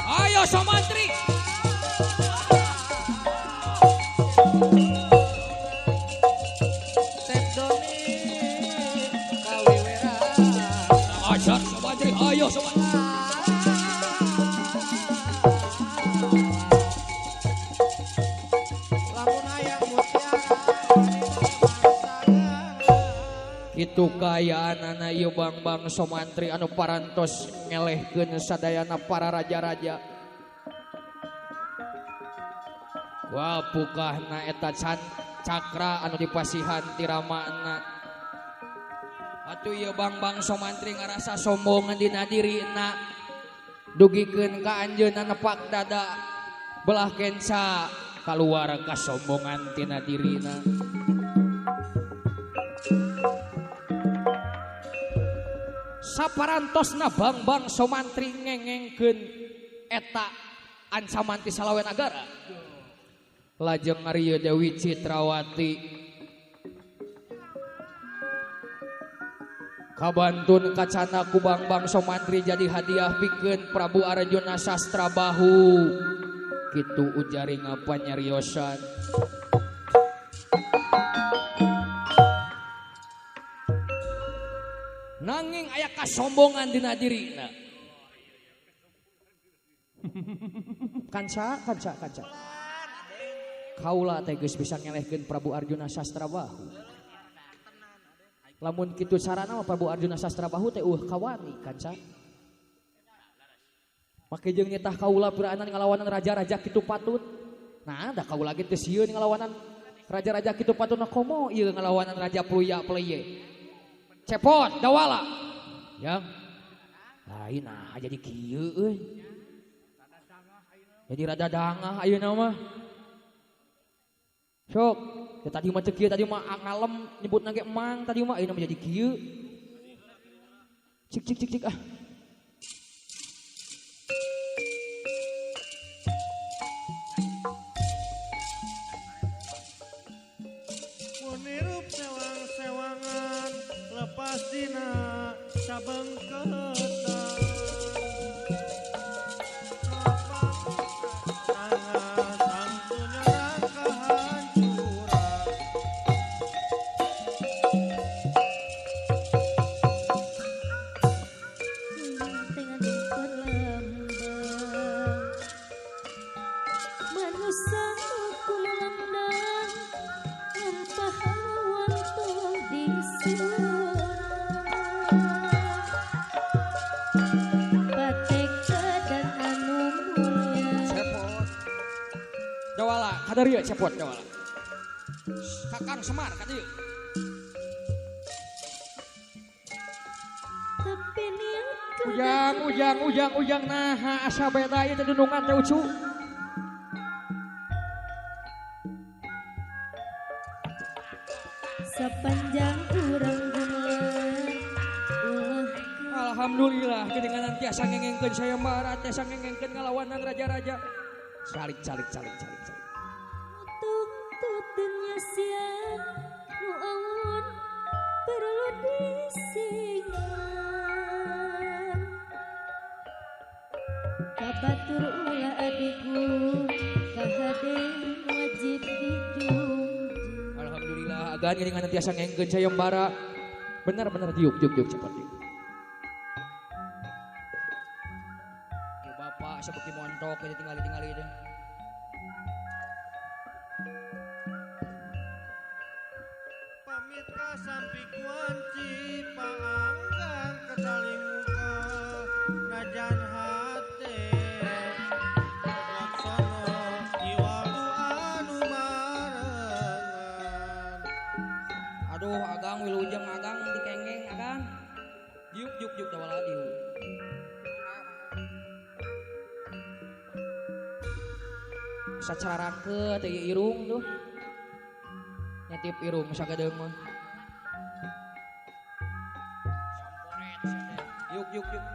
Ayo Somantri. Ajar Somantri, ayo Somantri. Kitu kayaanana ieu Bangbang Somantri anu parantos ngelehkeun sadayana para raja-raja. Wah pukahna eta cakra anu dipasihan ti ramana. Atuh ieu Bangbang Somantri ngarasa sombong dina dirina. Dugikeun ka anjeunna nepak dada belah kenca kaluar kasombongan tina dirina. Saparantosna Bangbang Somantri ngengengkeun eta ancaman ti salawe nagara. Lajeng ari Dewi Citrawati kabantun kacana ku Bangbang Somantri jadi hadiah pikeun Prabu Arjuna Sastrabahu. Kitu ujaringa panyariosan. Nanging aya kasombongan dina dirina. Kanca, kanca, kanca. Kaula teh geus bisa ngelehkeun Prabu Arjuna Sastrabahu. Lamun kitu carana mah Prabu Arjuna Sastrabahu teh eueuh kawani kanca. Make jeung nyetah kaula puraanan ngalawanan raja-raja kitu patut. Nah, da kaula ge teu sieun ngalawanan raja-raja kitu patutna komo ieu ngalawanan raja Pluya Pleye. Cepot Dawala. Yang lain nah jadi kieu euy. Jadi rada dangah ayeuna mah. Sok, ya tadi mah teu kieu, tadi mah ngalem nyebutna ge emang, tadi mah ayeuna mah jadi kieu. Cik cik cik cik ah. Munirup sewang-sewangan lepas dina sabengketan. Kadarieu cepot Dawala. Kakang Semar kadieu. Ujang ujang ujang ujang naha asa beda ieu teh dunungan teh ucu. Sepanjang urang gumelar. Alhamdulillah kedenganan tiasa ngengengkeun sayembara tiasa ngengengkeun ngalawanan raja-raja. Calik calik calik calik calik. Tuntut dunya sia nu awon perlu disingan. Kabatur ulah adikku kahade wajib dijunjung. Alhamdulillah agan geuningan tiasa ngengkeun sayembara. Bener-bener diuk diuk diuk cepat diuk. Ya bapak sabeuki montok aja tinggali-tingali deh. Kasampik wanci paanggang kesaling muka najan hate laksono iwalu anu marengan. Aduh agang wilujeng agang dikengeng agang. Diuk diuk diuk dawala diuk. Sacarangke teh irung tuh. Nyetip irung sagedeung mah. Samporet sia teh. Yuk yuk yuk.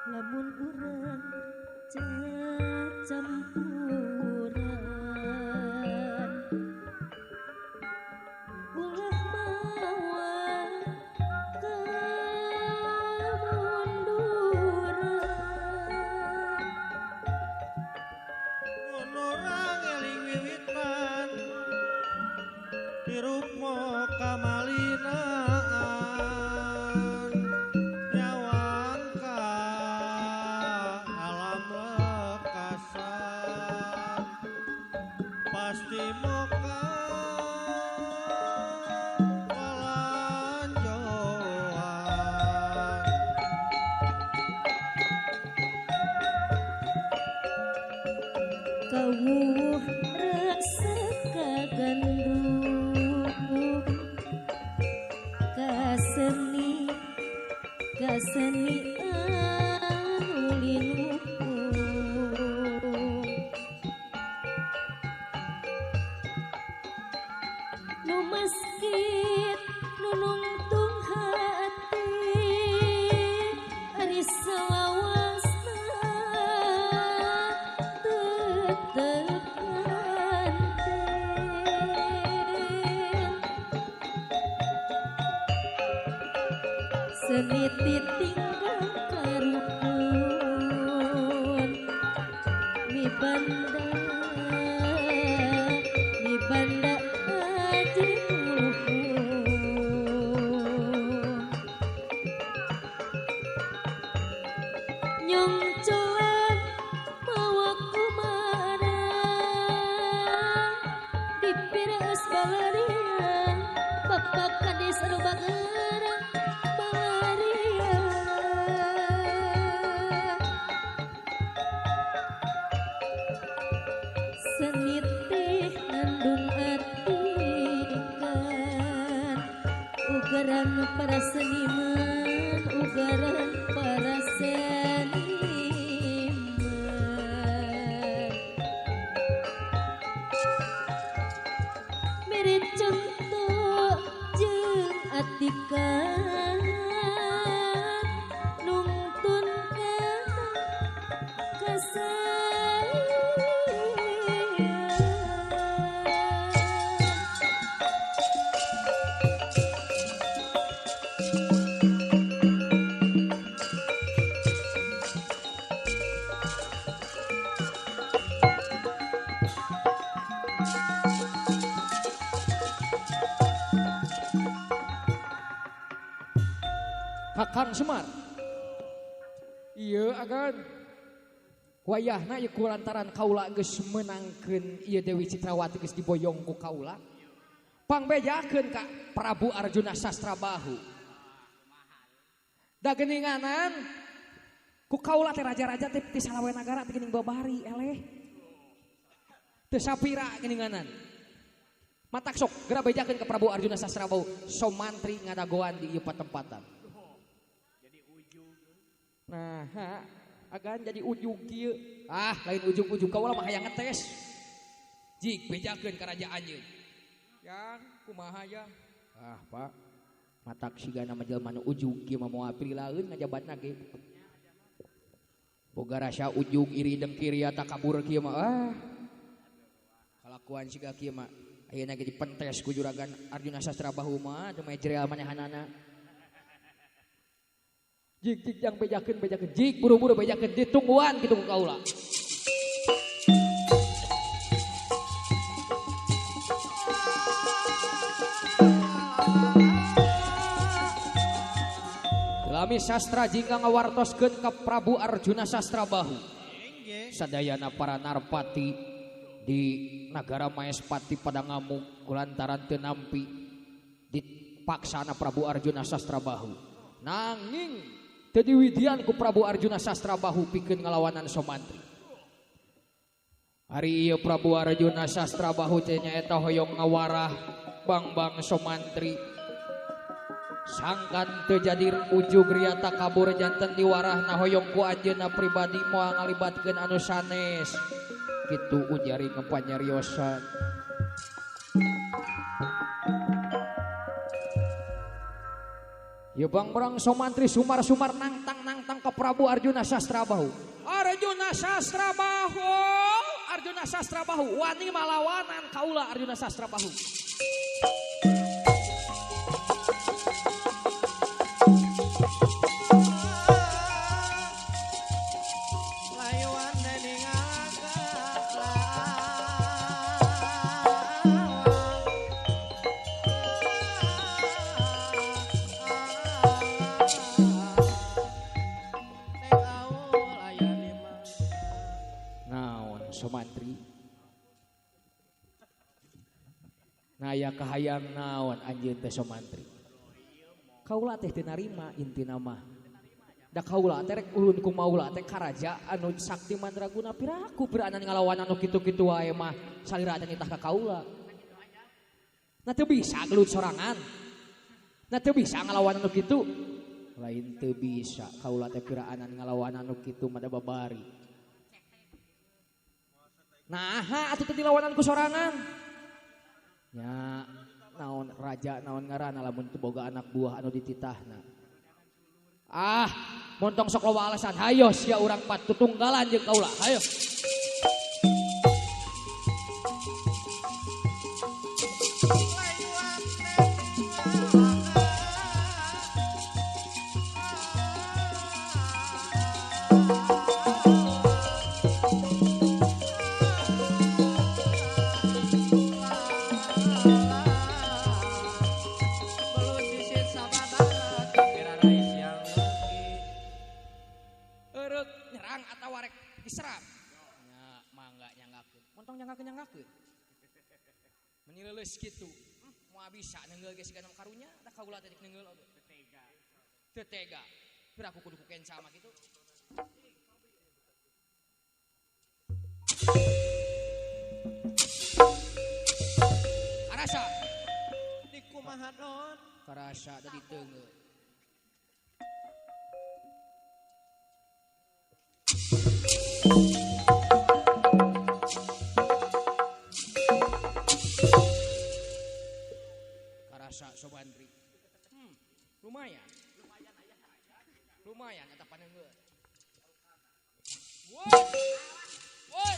Lamun urang cacampuran ulah mawa kamunduran. Mun urang eling wiwitan dirukmo kamalinaan nyawang ka alam lekasan pasti moka walanjoan. Kawuh rasa kagandrung kaseni kaseni anu linuhung nu meskin nu nungtung hati ari salawasna tetep nganten. Seni titinggal karukun mibanda mibanda aji luhur nyongcolan mawa kumara dipireus balaria bapak kades anu bagera balaria. Seni teh ngandung atikan ugaran para seniman ugaran para seniman. Mere contoh jeung atikan nungtun kana kasayang. Kakang Semar. Iya agan. Wayahna ieu kulantaran kaula geus meunangkeun ieu Dewi Citrawati geus diboyong ku kaula. Pangbejakeun ka Prabu Arjuna Sastrabahu. Da geuninganan ku kaula teh raja-raja teh ti salawe nagara teh geuning babari eleh. Teu sapira geuninganan. Matak sok geura bejakeun ka Prabu Arjuna Sastrabahu somantri ngadagoan di ieu patempatan. Nah, ha, agan jadi ujug kieu. Ah, lain ujug-ujug kaula mah hayang ngetes. Jik bejakeun ka raja anjeun. Yang kumaha ya? Ah, Pak. Matak sigana mah jelema nu ujug kieu mah moal pirilaeun ngajabatna ge. Boga rasa ujug iri dengki ria takabur kieu mah. Ah. Kalakuan siga kieu mah ayeuna ge dipentes ku juragan Arjuna Sastrabahu mah teu mejrel manehanana. Jik jik yang bejakeun bejakeun jik buru-buru bejakeun ditungguan kitu ku kaula. Lami sastra jingga ngawartoskeun ka Prabu Arjuna Sastrabahu. Sadayana para narpati Di nagara Maespati pada ngamuk kulantaran teu nampi dipaksana Prabu Arjuna Sastrabahu. Nanging teu diwidian ku Prabu Arjuna Sastrabahu pikeun ngalawanan Somantri. Ari ieu Prabu Arjuna Sastrabahu teh nyaeta hoyong ngawarah Bangbang Somantri. Sangkan teu jadi ujug riata kabur janten diwarahna hoyong ku anjeunna pribadi moal ngalibatkeun anu sanes. Kitu ujari ngepanyariosan. Ya Bang Somantri sumar-sumar nangtang-nangtang ke Prabu Arjuna Sastrabahu. Arjuna Sastrabahu, Arjuna Sastrabahu, wani malawanan kaula Arjuna Sastrabahu. Somantri naya kahayang naon anjeun teh Somantri. Kaula teh teu narima intina mah. Da kaula teh rek ulun ku maula teh karaja anu sakti mandraguna piraku piranan ngalawan anu kitu-kitu wae mah salira teh nitah ka kaula. Nah teu bisa gelut sorangan. Nah teu bisa ngalawan anu kitu. Lain teu bisa kaula teh piraanan ngalawan anu kitu mah da babari. Nah, atuh teu dilawanan ku sorangan. Nya naon raja naon ngaranna lamun teu boga anak buah anu dititahna. Ah, montong sok loba alasan. Hayo sia urang patutunggalan jeung kaula. Hayo. Gitu moal bisa neunggeul ge siga karunya da kaula teh neunggeul oge teu tega piraku kudu ku kenca mah kitu. Karasa di kumaha don karasa da diteunggeul. Sobantri. Lumayan. Lumayan eta paneunggeul. Woi. Woi.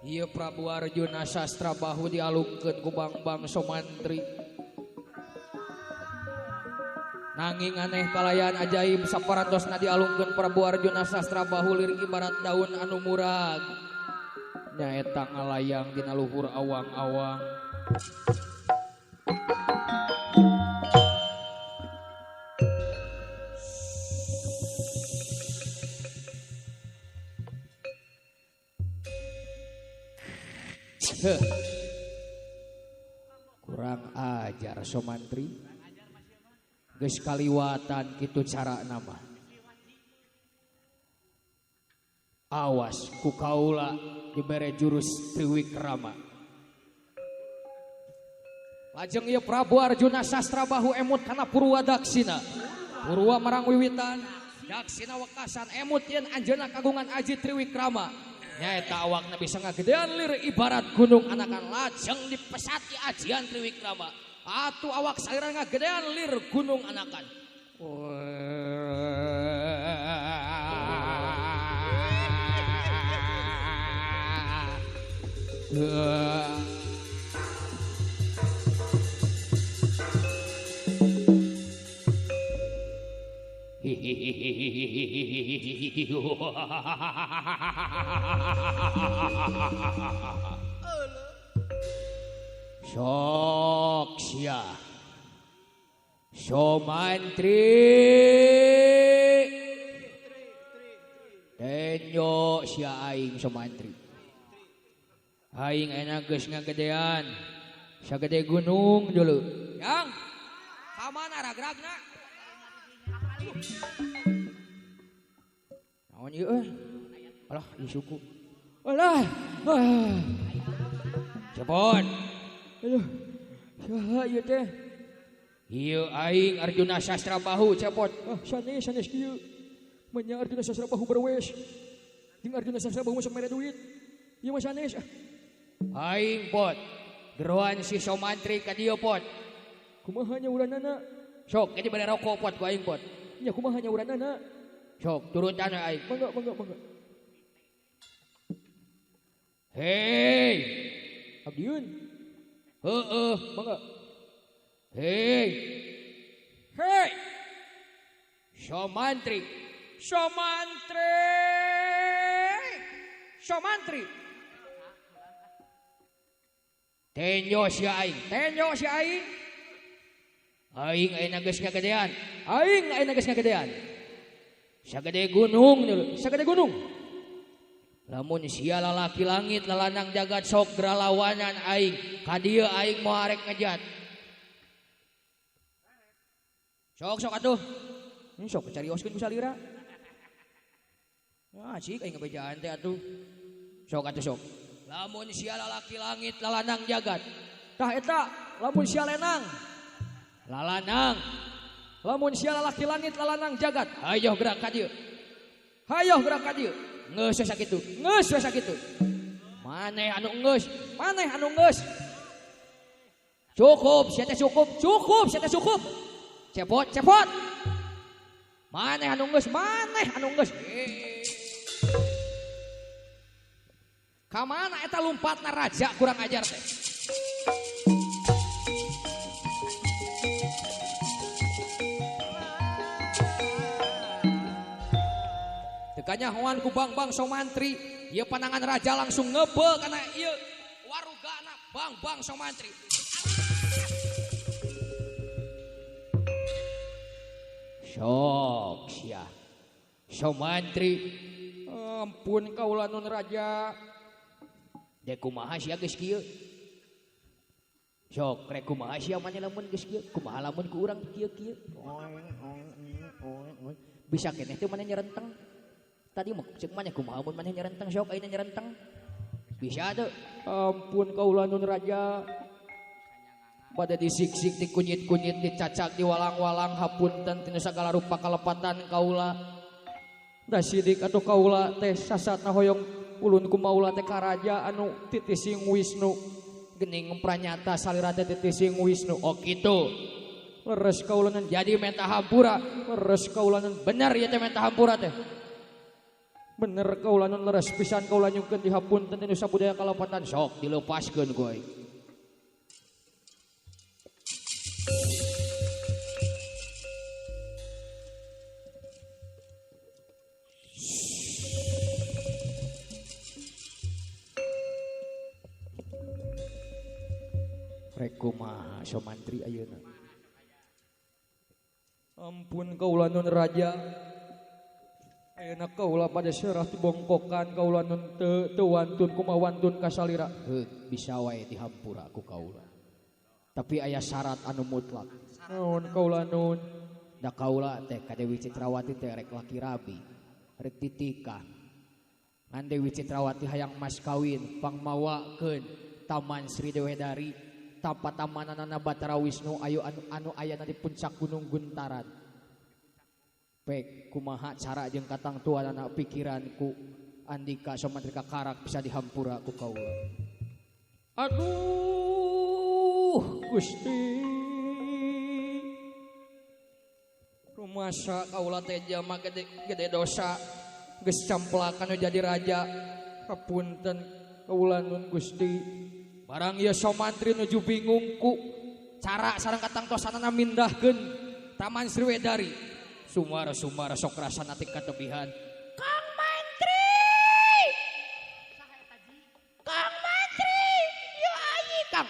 Ieu Prabu Arjuna Sastrabahu dialungkeun ku Bangbang Somantri. Nanging aneh kalayan ajaib saparantosna dialungkeun Prabu Arjuna Sastrabahu lir ibarat daun anu murag. Nyaeta ngalayang dina luhur awang-awang. Kurang ajar Somantri. Geus kaliwatan kitu cara nama. Awas ku kaula dibere jurus Triwikrama. Lajeng ieu Prabu Arjuna Sastrabahu emut kana Purwa Daksina. Purwa marang wiwitan, Daksina wekasan emut yen anjeunna kagungan aji Triwikrama. Nyaeta awakna bisa ngagedean lir ibarat gunung anakan lajeng dipesati ajian Triwikrama. Atuh awak saliran ngagedean lir gunung anakan. Sok sia. Somantri. Tenyo sia aing Somantri. Aing enak geus ngagedean. Sagede gunung dulu. Yang ka mana ragragna? Naon ieu euy? Alah, ieu suku. Alah. Cepot. Aduh. Saha ieu teh? Ieu aing Arjuna Sastra Bahu cepot. Ah, sanes sanes kieu. Menya Arjuna Sastra Bahu berwes. Jeung Arjuna Sastra Bahu masuk mere duit. Ieu mah sanes. Aing pot. Geroan si Somantri ka dieu pot. Kumaha nya uranana? Sok, jadi bade rokok pot ku aing pot. Nya kumaha nya uranana? Sok, turun tanah aing. Mangga, mangga, mangga. Hei, abdieun. Heeh, mangga. Hei. Hei. Somantri. Somantri. Somantri. Tenyo sia aing, tenyo sia aing. Aing ayeuna geus ngagedean. Aing ayeuna geus ngagedean. Sagede gunung dulu, sagede gunung. Lamun sia lalaki langit lalanang jagat sok gralawanan aing. Ka dieu aing moal arek ngejat. Sok sok atuh. Sok carioskeun ku salira. Wah, cik aing ngabejaan teh atuh. Sok atuh sok. Lamun sia lalaki langit lalanang jagat. Tah eta lamun sia lenang lalanang. Lamun sia lalaki langit lalanang jagat. Hayoh gerak ka dieu. Hayoh gerak ka dieu. Geus we sakitu. Geus we sakitu. Maneh anu geus, maneh anu geus. Cukup, sia teh cukup, cukup, sia teh cukup. Cepot, cepot. Maneh anu geus, maneh anu geus. Kamana eta lumpatna raja kurang ajar teh. Tekanya hoan ku Bang-bang Somantri, ieu panangan raja langsung ngebel kana ieu warugana Bang-bang Somantri. Sok sia. Somantri, ampun kaula nun raja. Dek kumaha sia geus kieu? Sok rek kumaha sia maneh lamun geus kieu? Kumaha lamun ku urang kieu-kieu? Bisa keneh teh maneh nyerenteng. Tadi mah ceuk maneh kumaha mun maneh nyerenteng sok ayeuna nyerenteng. Bisa teu? Ampun kaula nun raja. Bade disiksik, dikunyit-kunyit, dicacak, diwalang-walang, hapunten tina sagala rupa kalepatan kaula. Da sidik atuh kaula teh sasatna hoyong ulun kumaula teh karaja anu titising Wisnu. Gening pranyata salira teh titising Wisnu. Oh kitu. Leres kaula jadi menta hampura. Leres kaula bener ieu teh menta hampura teh. Bener kaula leres pisan kaula nyungkeun dihapunten tina sabudaya kalepatan sok dilepaskeun ku aing. Rek kumaha Somantri ayeuna. Ampun kaula nun raja. Ayeuna kaula pada serah dibongkokan kaula nun teu wantun kumaha wantun ka salira. Heuh, bisa wae dihampura ku kaula. Tapi aya syarat anu mutlak. Naon kaula nun? Da kaula teh ka Dewi Citrawati teh rek laki rabi, rek ditikah. Ngan Dewi Citrawati hayang mas kawin pangmawakeun Taman Sri Dewedari. Tapa tamananana Batara Wisnu ayo anu ayana di puncak Gunung Guntaran. Pek kumaha cara jeung katangtuanana pikiranku Andika Somantri kakarak bisa dihampura ku kaula. Aduh Gusti. Rumasa kaula teh jalma gede gede dosa geus camplakan jadi raja. Hapunten kaula nun Gusti. Barang ieu Somantri nuju bingung ku cara sareng katangtosanana mindahkeun Taman Sriwedari. Sumara-sumara sok rasana teh katebihan. Kang Mantri! Kang Mantri! Ieu aing Kang.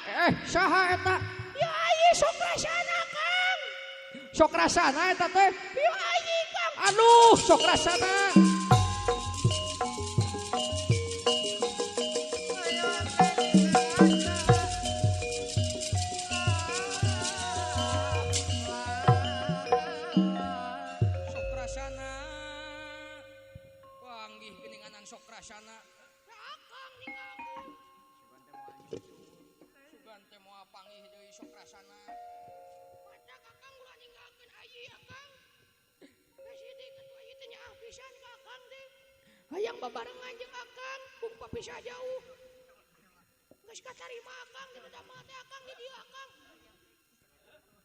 Saha eta? Ya ayi sok rasana Kang. Sok rasana eta teh. Ya ayi Kang. Aduh, sok rasana. Sok rasana. Panggih geuninganan sok rasana. Akang ninggalkeun. Sugan teh moal panggih deui sok rasana. Matak akang ulah ninggalkeun ayi akang. Geus sidik atuh ayi teh nyaah pisan ka akang teh. Hayang babarengan jeung akang, bung papisah jauh. Geus katarima akang di damel teh akang di dieu akang.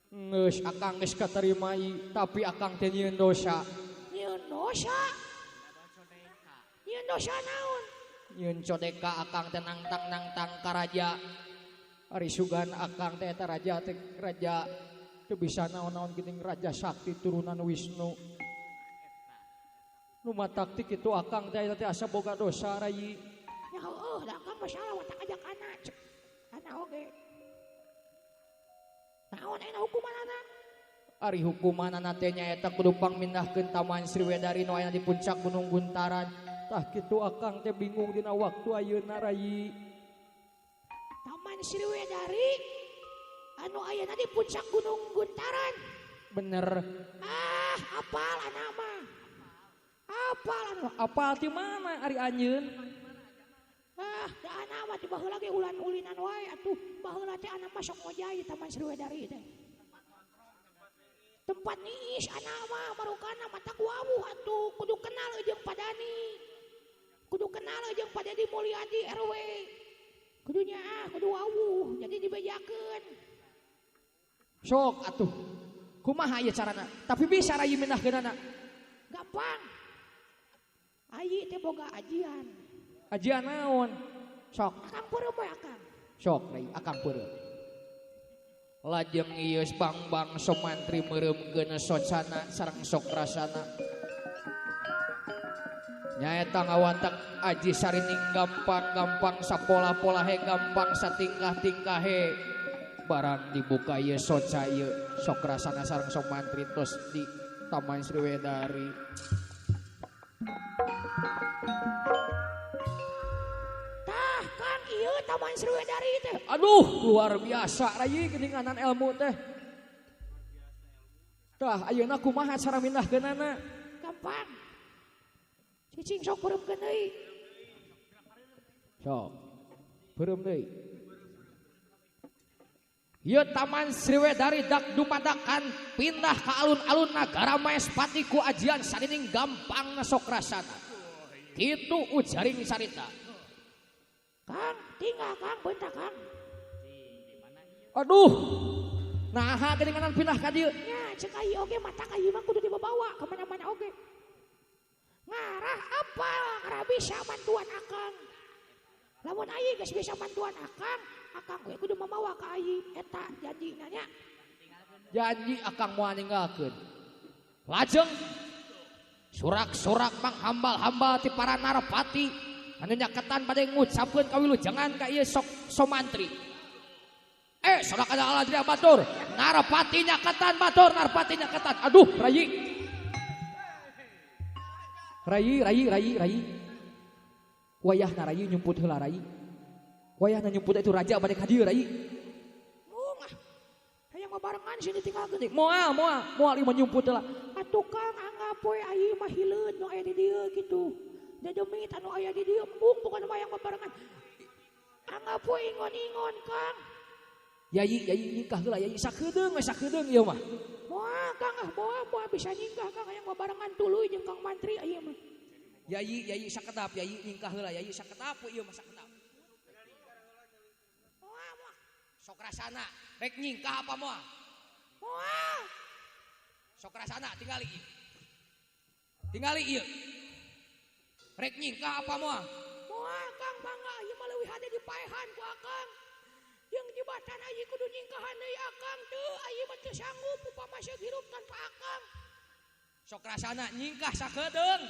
Geus akang geus katarima tapi akang teh nyieun dosa. Nyieun dosa? Nyieun dosa naon? Nyieun codeka akang teh nangtang-nangtang ka raja. Ari sugan akang teh eta raja teh raja teu bisa naon-naon geuning raja sakti turunan Wisnu. Nu matak ti kitu akang teh eta teh asa boga dosa rayi. Ya heueuh da akang mah salah watak ajak anak. Anak oge. Naon ayeuna hukumanana? Ari hukumanana teh nyaeta kudu pangmindahkeun Taman Sriwedari nu aya di puncak Gunung Guntaran. Tah kitu akang teh bingung dina waktu ayeuna rayi. Taman Sriwedari anu ayeuna di puncak Gunung Guntaran. Bener. Ah, apal anak mah. Apal anu apal ti mana ari anjeun? Ah, da anak mah ti baheula ge ulan-ulinan wae atuh. Baheula teh anak mah sok ngojay di Taman Sriwedari teh. Tempat niis anak mah marukana matak wawuh atuh kudu kenal jeung Padani. Kudu kenal jeung Pak Dedi Mulyadi RW. Kudunya ah kudu wawuh jadi dibejakeun. Sok atuh. Kumaha ieu carana? Tapi bisa rayi mindahkeunana. Gampang. Ayi teh boga ajian. Ajian naon? Sok. Akang peureum we akang. Sok rai akang peureum. Lajeng ieu Bangbang Somantri meureumkeun socana sareng sok rasana. Nyaeta ngawatak aji sarining gampang-gampang sapola-polahe gampang satingkah-tingkahe. Barang dibuka ieu soca ieu sok rasana sareng Somantri tos di Taman Sriwedari. Tah Kang ieu Taman Sriwedari teh. Aduh luar biasa rayi geuninganan ilmu teh. Tah ayeuna kumaha cara mindahkeunana? Gampang. Cicing sok peureumkeun deui. Sok. Peureum deui. Ieu Taman Sriwedari dak dumadakan pindah ka alun-alun nagara Maespati ku ajian sarining gampangna sok rasana. Kitu ujaring carita. Kang, tinggal Kang, bentar Kang. Aduh. Naha geuninganan pindah ka dieu? Nya ceuk ayi oge matak ayi mah kudu dibawa ka mana-mana oge. Ngarah apal ngarah bisa mantuan akang. Lamun ayi geus bisa mantuan akang, akang we kudu mamawa ka ayi eta janjina nya. Janji akang moal ninggalkeun. Lajeng surak-surak manghambal-hambal ti para narapati anu nyaketan bade ngucapkeun kawilujengan ka ieu sok Somantri. Sorak ada aladria batur, narapati nyaketan batur, narapati nyaketan. Aduh, rayi. Rayi, rayi, rayi, rayi. Wayahna rayi nyumput heula rayi. Wayahna nyumput itu raja bade ka dieu rayi. Mung ah. Hayang babarengan sini tinggalkeun. Moal, moal, moal ieu mah nyumput heula. Atuh Kang anggap we ayi mah hileud nu aya di dieu kitu. Dedemit anu aya di dieu embung bukan mah hayang babarengan. Anggap we ingon-ingon Kang. Yayi, yayi nyingkah heula yayi sakedeung we sakedeung ieu mah. Moal Kang ah moal moal bisa nyingkah Kang hayang babarengan tuluy jeung Kang Mantri ieu mah. Yayi, yayi sakedap, yayi nyingkah heula, yayi sakedap we ieu mah sakedap. Moal moal. Sok rasana rek nyingkah apa moal? Moal. Sok rasana tingali ieu. Tingali ieu. Rek nyingkah apa moal? Moal Kang mangga ieu mah leuwih hade dipaehan ku akang. Jeung jebatan ayi kudu nyingkahan deui akang teu ayi mah teu sanggup upama seug hirup tanpa akang. Sok rasana nyingkah sakedeung.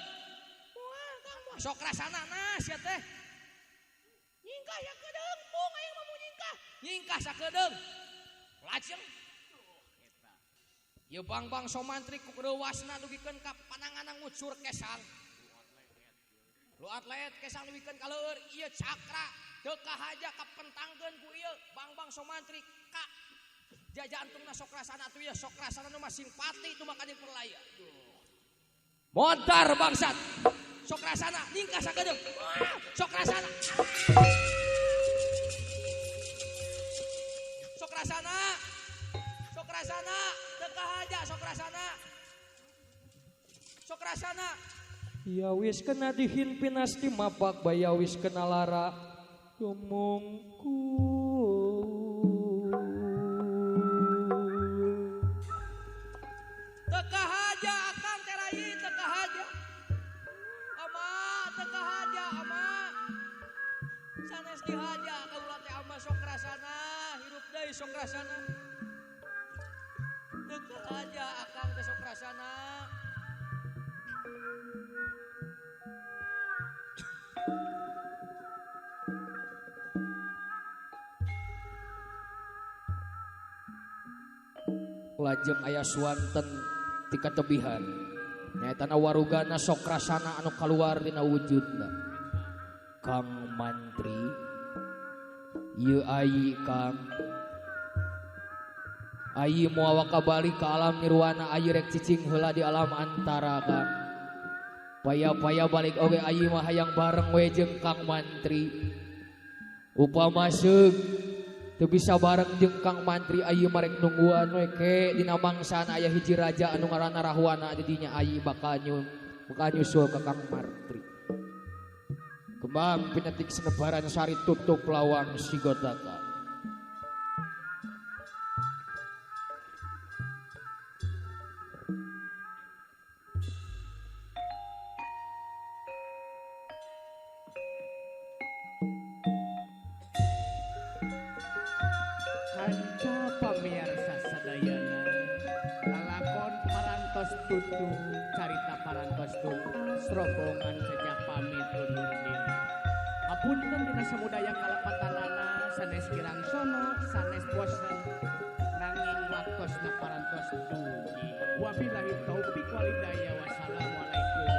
Moal Kang moal. Sok rasana nah sia teh. Nyingkah sakedeung mung aing mah mau nyingkah. Nyingkah sakedeung. Lajeng. Ieu Bangbang Somantri ku reuwasna dugikeun ka pananganna ngucur kesang. Luat leet kesang dugikeun ka leueur ieu cakra teu kahaja kapentangkeun ku ieu Bangbang Somantri ka jajantungna Sokrasana atuh ieu Sokrasana nu mah simpati itu mah ka jeung perlaya. Modar bangsat. Sokrasana nyingkah sakedeung. Sokrasana. Sokrasana. Sokrasana teu kahaja Sokrasana. Sokrasana. Ya wis kena dihinpinas di mapak baya wis kena lara tumungku. Teu kahaja akang teh rai teu kahaja. Ama teu kahaja ama. Sanes dihaja kaula teh ama Sokrasana hirup deui Sokrasana. Teu kahaja akang teh Sokrasana. Lajeng aya suwanten ti katebihan nyaetana warugana Sokrasana anu kaluar dina wujudna. Kang Mantri ieu ayi Kang ayi moal kabali ka alam nirwana ayi rek cicing heula di alam antara Kang. Paya-paya balik oge ayi mah hayang bareng we jeung Kang Mantri. Upama seug teu bisa bareng jeung Kang Mantri ayi marek nungguan we ke dina mangsana aya hiji raja anu ngaranna Rahwana jadinya ayi bakal nyusul ka Kang Mantri. Kembang pinetik senebaran sari tutup lawang sigotaka. Kanca pamirsa sadayana, lalakon parantos tutu, carita parantos tuntas, rombongan sejak pamit undur diri. Hapunten dina samudaya kalepatanana, sanes kirang sono, sanes bosen, nanging waktosna parantos dugi. Wabillahi taufik walhidayah, wassalamualaikum.